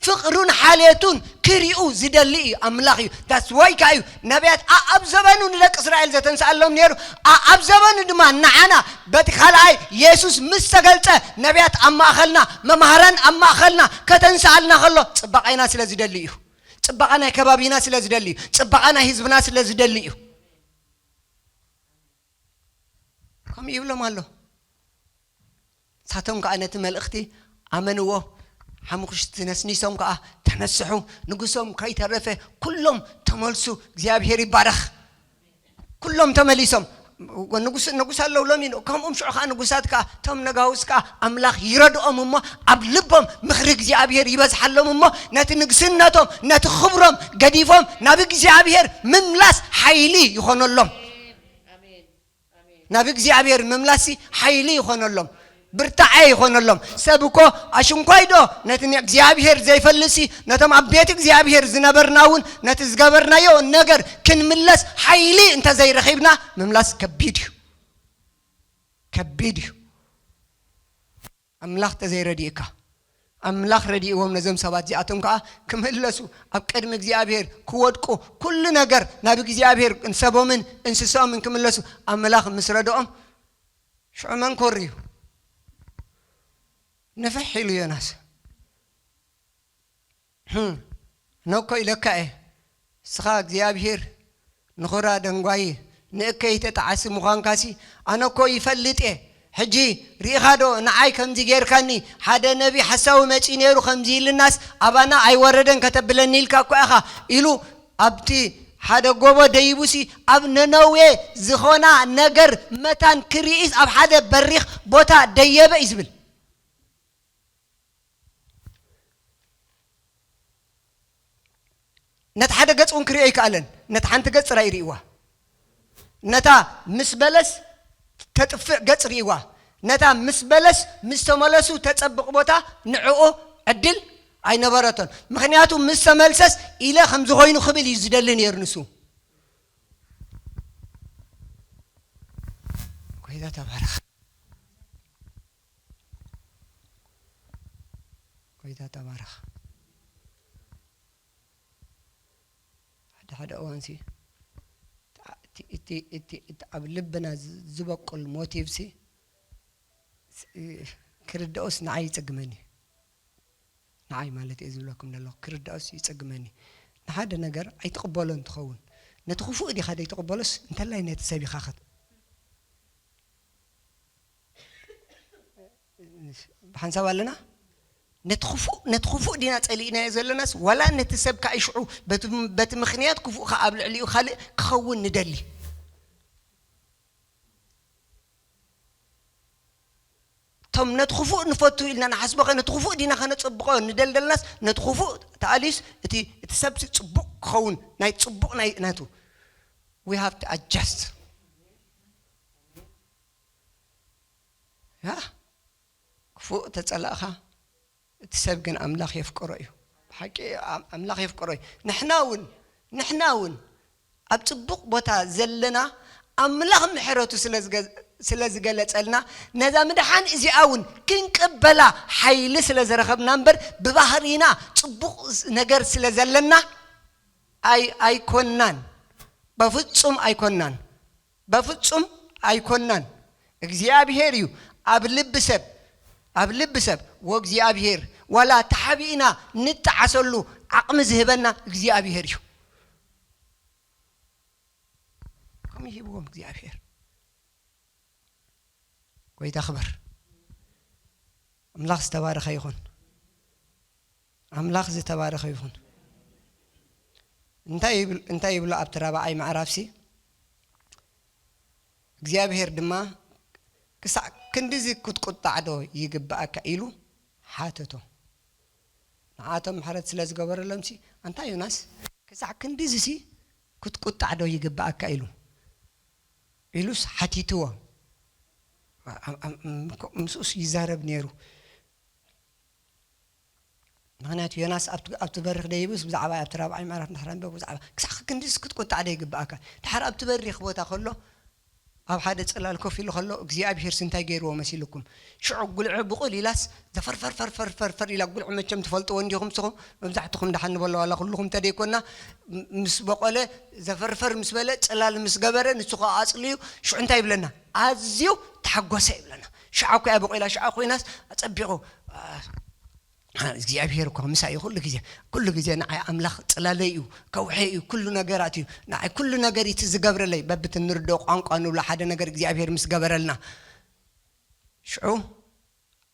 ፍቕሩን ሓልየቱን ክሪኡ ዝደሊ እዩ፣ ኣምላኽ እዩ። That's why ከኣ እዩ ነቢያት ኣኣብ ዘበኑ ንደቂ እስራኤል ዘተንስኣሎም ነይሩ፣ ኣኣብ ዘበኑ ድማ ንዓና በቲ ካልኣይ የሱስ ምስ ተገልጸ ነቢያት ኣብ ማእኸልና፣ መማህራን ኣብ ማእኸልና ከተንስኣልና ከሎ ጽባቐና ስለ ዝደሊ እዩ። ጽባቐ ናይ ከባቢና ስለ ዝደሊ እዩ። ጽባቐ ናይ ህዝብና ስለ ዝደሊ እዩ። ከምኡ ይብሎም ኣሎ። ንሳቶም ከኣ ነቲ መልእኽቲ ኣመንዎ። ሓሙኽሽቲ ነስኒሶም ከኣ ተነስሑ። ንጉሶም ከይተረፈ ኩሎም ተመልሱ። እግዚኣብሔር ይባረኽ። ኩሎም ተመሊሶም። ንጉስ፣ ንጉስ ኣለዉ ሎሚ። ከምኡም ሽዑ ከኣ ንጉሳት ከኣ፣ እቶም ነጋውስ ከኣ ኣምላኽ ይረድኦም እሞ፣ ኣብ ልቦም ምኽሪ እግዚኣብሔር ይበዝሓሎም እሞ፣ ነቲ ንግስነቶም፣ ነቲ ክብሮም ገዲፎም ናብ እግዚኣብሔር ምምላስ ሓይሊ ይኾነሎም። ናብ እግዚኣብሔር ምምላሲ ሓይሊ ይኾነሎም፣ ብርታዐ ይኾነሎም። ሰብ እኮ ኣሽንኳይ ዶ ነቲ እግዚኣብሔር ዘይፈልሲ፣ ነቶም ኣብ ቤት እግዚኣብሔር ዝነበርና እውን ነቲ ዝገበርናዮ ነገር ክንምለስ ሓይሊ እንተዘይረኺብና ምምላስ ከቢድ እዩ፣ ከቢድ እዩ። ኣምላኽ ተዘይረዲእካ፣ ኣምላኽ ረዲእዎም ነዞም ሰባት እዚኣቶም ከኣ ክምለሱ፣ ኣብ ቅድሚ እግዚኣብሔር ክወድቁ፣ ኩሉ ነገር ናብ እግዚኣብሔር፣ እንሰቦምን እንስሳኦምን ክምለሱ ኣምላኽ ምስ ረድኦም፣ ሽዑ መን ኮርዩ? ንፍሕ ኢሉ ዮናስ። ህም፣ ኣነ እኮ ኢለካ እየ፣ ንስኻ እግዚኣብሄር ንኹራ ደንጓዪ ንእከይ ተጣዓሲ ምዃንካሲ ኣነ እኮ ይፈልጥ እየ። ሕጂ ርኢኻ ዶ ንዓይ ከምዚ ጌርካኒ፣ ሓደ ነቢ ሓሳዊ መጺኡ ነይሩ ከምዚ ኢልናስ ኣባና ኣይወረደን ከተብለኒ ኢልካ እኮ ኢኻ ኢሉ ኣብቲ ሓደ ጎቦ ደይቡሲ ኣብ ነነዌ ዝኾና ነገር መታን ክርኢስ ኣብ ሓደ በሪኽ ቦታ ደየበ እዩ ዝብል። ነቲ ሓደ ገጽ እውን ክርእዮ ኣይከኣለን። ነቲ ሓንቲ ገጽ ጥራይ ርእይዋ። ነታ ምስ በለስ ተጥፍእ ገጽ ርእይዋ። ነታ ምስ በለስ ምስ ተመለሱ ተጸብቕ ቦታ ንዕኡ ዕድል ኣይነበረቶን። ምኽንያቱ ምስ ተመልሰስ ኢለ ከምዚ ኮይኑ ክብል እዩ ዝደሊ ነይሩ ንሱ። ጎይታ ተባረኽ። ጎይታ ተባረኽ። ሓደ ሓደ እዋንሲ እቲ፣ እቲ፣ እቲ፣ እቲ ኣብ ልብና ዝ-፣ ዝበቁል ሞቲቭሲ ስ-፣ ክርድኦስ ንዓይ ይጽግመኒ። ንዓይ ማለት እየ ዝብለኩም ዘለኹ፣ ክርድኦስ ይጽግመኒ። ንሓደ ነገር ኣይትቕበሎን ትኸውን። ነቲ ክፉእ ዲኻ ዘይትቕበሎስ፣ እንተላይ ነቲ ሰብ ኢኻ ኸት-፣ ብሓንሳብ ኣለና? ነቲ ክፉእ፣ ነቲ ክፉእ ዲና ጸሊእናዮ ዘለናስ፣ ዋላ ነቲ ሰብ ከኣ ይሽዑ በቲ፣ በቲ ምኽንያት ክፉእ ከኣ ኣብ ልዕሊኡ ካልእ ክኸውን ንደሊ? እቶም ነቲ ክፉእ ንፈቱ ኢልና ንሓስቦ ኸ፣ ነቲ ክፉእ ዲና ኸነጸብቖ ንደልደልናስ፣ ነቲ ክፉእ ተኣልዩስ፣ እቲ፣ እቲ ሰብሲ ጽቡቕ ክኸውን፣ ናይ ጽቡቕ ናይ ናቱ። We have to adjust። ያ? ክፉእ ተጸላእኻ፣ እቲ ሰብ ግን ኣምላኽ የፍቅሮ እዩ። ብሓቂ ኣም-፣ ኣምላኽ የፍቅሮ እዩ። ንሕና እውን፣ ንሕና እውን ኣብ ጽቡቕ ቦታ ዘለና ኣምላኽ ምሕረቱ ስለ ዝገ-፣ ስለ ዝገለጸልና፣ ነዛ ምድሓን እዚኣ እውን ክንቅበላ ሓይሊ ስለ ዝረኸብና እምበር፣ ብባህሪና ጽቡቕ ነገር ስለ ዘለና ኣይ-፣ ኣይኮንናን። በፍጹም ኣይኮንናን። በፍጹም ኣይኮንናን። እግዚኣብሄር እዩ ኣብ ልቢ ሰብ፣ ኣብ ልቢ ሰብ ወእግዚኣብሄር፣ ዋላ ተሓቢእና ንጠዓሰሉ ዓቕሚ ዝህበና እግዚኣብሄር እዩ። ከምኡ ሂብዎም እግዚኣብሄር። ጎይታ ክበር። ኣምላኽ ዝተባረኸ ይኹን። ኣምላኽ ዝተባረኸ ይኹን። እንታይ ይብል-፣ እንታይ ይብሎ ኣብቲ ራብዓይ ምዕራፍሲ? እግዚኣብሄር ድማ፣ "ክሳዕ ክንድዚ ክትቁጣዕ ዶ ይግብኣካ?" ኢሉ ሓተቶ። ንዓቶም ምሕረት ስለ ዝገበረሎምሲ፣ "ኣንታ ዮናስ፣ ክሳዕ ክንድዚሲ ክትቁጣዕ ዶ ይግብኣካ?" ኢሉ፣ ኢሉስ ሓቲትዎ። ኣ-፣ ኣ-፣ ኣ-፣ ምስኡስ ይዛረብ ነይሩ። ምኽንያቱ ዮናስ ኣብቲ፣ ኣብቲ በሪኽ ደይቡስ ብዛዕባ፣ ኣብቲ ራብዓይ ምዕራፍ እንድሕር ኣንበቡ ብዛዕባ ክሳዕ ክንድስ ክትቁጣዕ ዶ ይግብኣካ? ድሓር ኣብቲ በሪኽ ቦታ ከሎ፣ ኣብ ሓደ ጽላል ኮፍ ኢሉ ከሎ፣ እግዚኣብሄርስ እንታይ ገይርዎ መሲልኩም? ሽዑ ጉልዒ ብቑል ኢላስ፣ ዘፈርፈር፣ ፈርፈር፣ ፈርፈር ኢላ፣ ጉልዒ መቸም ትፈልጥዎ እንዲኹም ንስኹም፣ መብዛሕትኹም ደሓን ንበሎ ዋላ ኩልኹም እንተደይኮና፣ ም-፣ ምስ በቆለ፣ ዘፈርፈር ምስ በለ፣ ጽላል ምስ ገበረ፣ ንሱ ኸኣ ኣጽልዩ፣ ሽዑ እንታይ ይብለና? ኣዝዩ ተሓጎሰ ይብለና። ሽዓ እኮ እያ በቂላ፣ ሽዓ ኮይናስ ኣጸቢቑ፣ ኣ-፣ እግዚኣብሄር እኮ ምሳይ እዩ ኩሉ ግዜ፣ ኩሉ ግዜ ንዓይ ኣምላኽ ጽላለይ እዩ፣ ከውሒ እዩ፣ ኩሉ ነገራት እዩ፣ ንዓይ ኩሉ ነገር እዩ እቲ ዝገብረለይ። በብቲ ንርድኦ ቋንቋ ንብሎ ሓደ ነገር እግዚኣብሄር ምስ ገበረልና። ሽዑ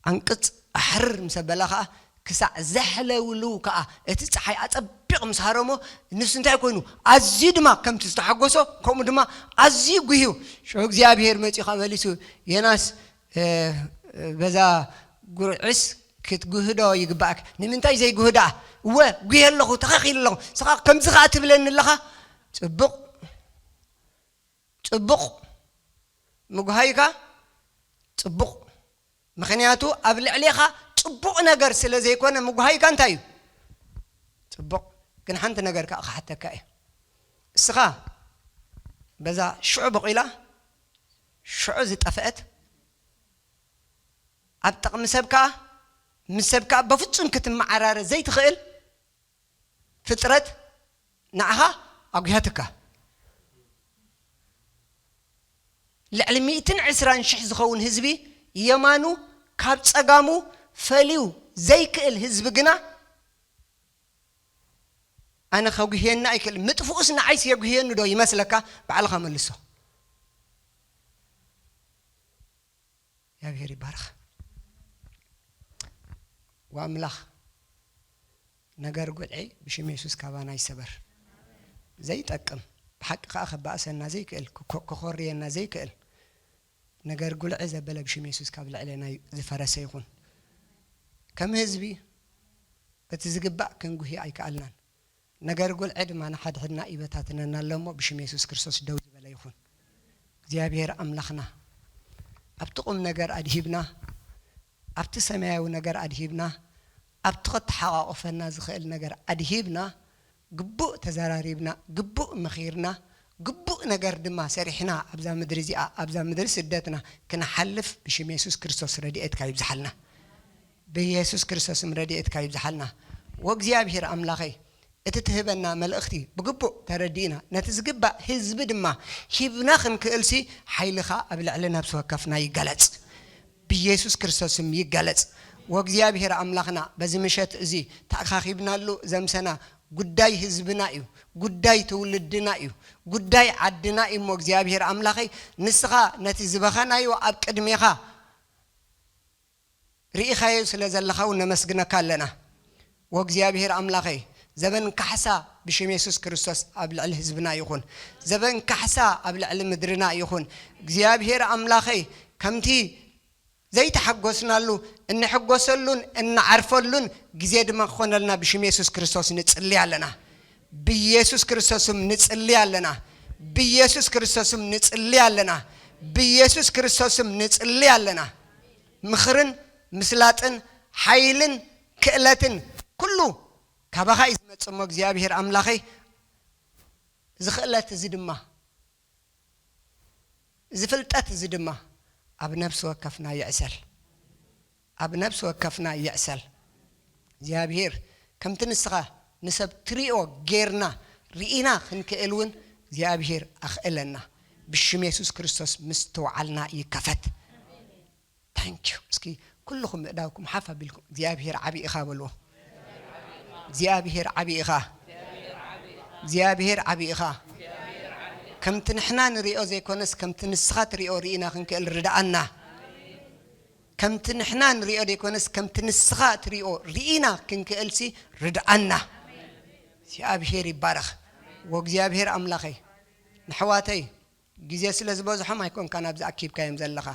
ኣንቅጽ ኣሕርር ምስ ኣበላ ኸኣ፣ ክሳዕ ዘሕለውልው ከኣ እቲ ጸሓይ ኣጸቢቑ ምስ ሃረሞ፣ ንሱ እንታይ ኮይኑ? ኣዝዩ ድማ ከምቲ ዝተሓጎሶ፣ ከምኡ ድማ ኣዝዩ ጉህዩ። ሽዑ እግዚኣብሄር መጺኡ ኸኣ መሊሱ፣ "ዮናስ፣ እ፣ በዛ ጉርዒስ ክትጉህዶ ይግባእካ። ንምንታይ ዘይጉህ ደኣ? እወ፣ ጉህየ ኣለኹ፣ ተኸኺለ ኣለኹ። ንስኻ ከምዚ ኸኣ ትብለኒ ኣለኻ?" ጽቡቕ። ጽቡቕ። ምጉሃይካ ጽቡቕ። ምኽንያቱ ኣብ ልዕሌኻ ጽቡቕ ነገር ስለ ዘይኮነ ምጉሃይካ እንታይ እዩ? ጽቡቕ። ግን ሓንቲ ነገር ከኣ ክሓተካ እየ። እስኻ በዛ ሽዑ በቂላ፣ ሽዑ ዝጠፍአት፣ ኣብ ጥቕሚ ሰብ ከኣ፣ ምስ ሰብ ከኣ በፍጹም ክትመዓራረ ዘይትኽእል ፍጥረት ንዓኻ ኣጉህያትካ። ልዕሊ ሚእትን ዕስራን ሽሕ ዝኸውን ህዝቢ የማኑ ካብ ጸጋሙ ፈልዩ ዘይክእል ህዝቢ ግና ኣነ ከጉህየኒ ኣይክእል። ምጥፍኡስ ንዓይስ የጉህየኒ ዶ ይመስለካ? ባዕልኻ መልሶ። እግዚኣብሔር ይባረኽ። ወኣምላኽ ነገር ጉድዒ ብሽም የሱስ ካባና ይሰበር። ዘይጠቅም፣ ብሓቂ ከኣ ከባእሰና ዘይክእል፣ ክኮ-፣ ክኾርየና ዘይክእል ነገር ጉልዒ ዘበለ ብሽም የሱስ ካብ ልዕሌና ዩ-፣ ዝፈረሰ ይኹን። ከም ህዝቢ እቲ ዝግባእ ክንጉሂ ኣይከኣልናን። ነገር ጉልዒ ድማ ንሓድሕድና ይበታትነና ኣሎ እሞ ብሽም የሱስ ክርስቶስ ደው ዝበለ ይኹን። እግዚኣብሔር ኣምላኽና ኣብቲ ቁም ነገር ኣድሂብና፣ ኣብቲ ሰማያዊ ነገር ኣድሂብና፣ ኣብቲ ከተሓቋቑፈና ዝኽእል ነገር ኣድሂብና፣ ግቡእ ተዘራሪብና፣ ግቡእ መኺርና፣ ግቡእ ነገር ድማ ሰሪሕና ኣብዛ ምድሪ እዚኣ፣ ኣብዛ ምድሪ ስደትና ክንሓልፍ ብሽም የሱስ ክርስቶስ ረድኤትካ ይብዝሓልና። ብየሱስ ክርስቶስም ረድኤትካ ይብዝሓልና። ወእግዚኣብሔር ኣምላኸይ፣ እቲ ትህበና መልእኽቲ ብግቡእ ተረዲእና፣ ነቲ ዝግባእ ህዝቢ ድማ ሂብና ክንክእልሲ፣ ሓይልኻ ኣብ ልዕሊ ነፍሲ ወከፍና ይገለጽ። ብየሱስ ክርስቶስም ይገለጽ። ወእግዚኣብሔር ኣምላኽና፣ በዚ ምሸት እዚ ተኣኻኺብናሉ ዘምሰና ጉዳይ ህዝብና እዩ፣ ጉዳይ ትውልድና እዩ፣ ጉዳይ ዓድና እዩ። እሞ እግዚኣብሔር ኣምላኸይ፣ ንስኻ ነቲ ዝበኸናዮ ኣብ ቅድሜኻ ርኢኻዮ ስለ ዘለኻ እውን ነመስግነካ ኣለና። ወእግዚኣብሔር ኣምላኸይ፣ ዘበን ካሕሳ ብሽም የሱስ ክርስቶስ ኣብ ልዕሊ ህዝብና ይኹን። ዘበን ካሕሳ ኣብ ልዕሊ ምድርና ይኹን። እግዚኣብሔር ኣምላኸይ፣ ከምቲ ዘይተሓጎስናሉ እንሕጎሰሉን እንዓርፈሉን ግዜ ድማ ክኾነልና ብሽም የሱስ ክርስቶስ ንጽሊ ኣለና። ብየሱስ ክርስቶስም ንጽሊ ኣለና። ብየሱስ ክርስቶስም ንጽሊ ኣለና። ብየሱስ ክርስቶስም ንጽሊ ኣለና። ምኽርን ምስላጥን ሓይልን ክእለትን ኩሉ ካባኻ እዩ ዝመጽእ እሞ እግዚኣብሔር ኣምላኸይ፣ እዚ ክእለት እዚ ድማ፣ እዚ ፍልጠት እዚ ድማ ኣብ ነፍሲ ወከፍና ይዕሰል። ኣብ ነፍሲ ወከፍና ይዕሰል። እግዚኣብሔር ከምቲ ንስኻ ንሰብ ትሪኦ ጌርና ርኢና ክንክእል እውን እግዚኣብሔር ኣኽእለና። ብሽም የሱስ ክርስቶስ ምስትውዓልና ይከፈት። ታንኪዩ። እስኪ ኩልኹም ምእዳውኩም ሓፍ ኣቢልኩም እግዚኣብሔር ዓቢ ኢኻ በልዎ። እግዚኣብሔር ዓቢ ኢኻ። እግዚኣብሔር ዓቢ ኢኻ። ከምቲ ንሕና ንሪኦ ዘይኮነስ ከምቲ ንስኻ ትሪኦ ርኢና ክንክእል ርድኣና። ከምቲ ንሕና ንሪኦ ዘይኮነስ ከምቲ ንስኻ ትሪኦ ርኢና ክንክእልሲ ርድኣና። እግዚኣብሔር ይባረኽ። ወእግዚኣብሔር ኣምላኸይ፣ ንሕዋተይ ግዜ ስለ ዝበዝሖም ኣይኮንካ ናብዚ ኣኪብካዮም ዘለኻ።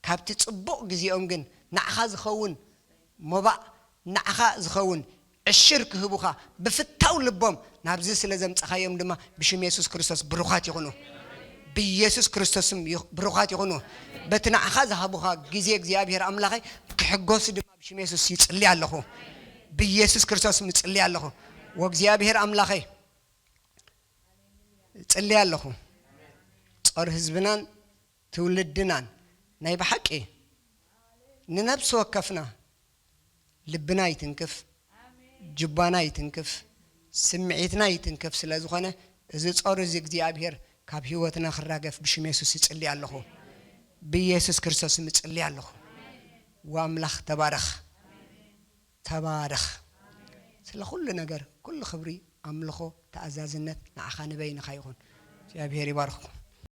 ካብቲ ጽቡቕ ግዜኦም ግን ንዓኻ ዝኸውን ሞባእ፣ ንዓኻ ዝኸውን ዕሽር ክህቡኻ ብፍታው ልቦም ናብዚ ስለ ዘምጻኻዮም ድማ ብሽም የሱስ ክርስቶስ ብሩኻት ይኹኑ። ብየሱስ ክርስቶስ ስም ይኹ-፣ ብሩኻት ይኹኑ። በቲ ንዓኻ ዝሃቡኻ ግዜ እግዚኣብሔር ኣምላኸይ ክሕጎሱ ድማ ብሽም የሱስ ይጽሊ ኣለኹ። ብየሱስ ክርስቶስ ስም ይጽሊ ኣለኹ። ወእግዚኣብሔር ኣምላኸይ እጽሊ ኣለኹ። ጾር ህዝብናን ትውልድናን ናይ ብሓቂ ንነብሲ ወከፍና ልብና ይትንክፍ፣ ጅባና ይትንክፍ፣ ስምዒትና ይትንክፍ። ስለ ዝኾነ እዚ ጾር እዚ እግዚኣብሔር ካብ ህይወትና ክራገፍ ብሽም የሱስ ይጽሊ ኣለኹ። ብየሱስ ክርስቶስ ስም እጽሊ ኣለኹ። ወኣምላኽ ተባረኽ፣ ተባረኽ። ስለ ኩሉ ነገር ኩሉ ክብሪ፣ ኣምልኾ፣ ተኣዛዝነት ንዓኻ ንበይንኻ ይኹን። እግዚኣብሔር ይባርኽኩም።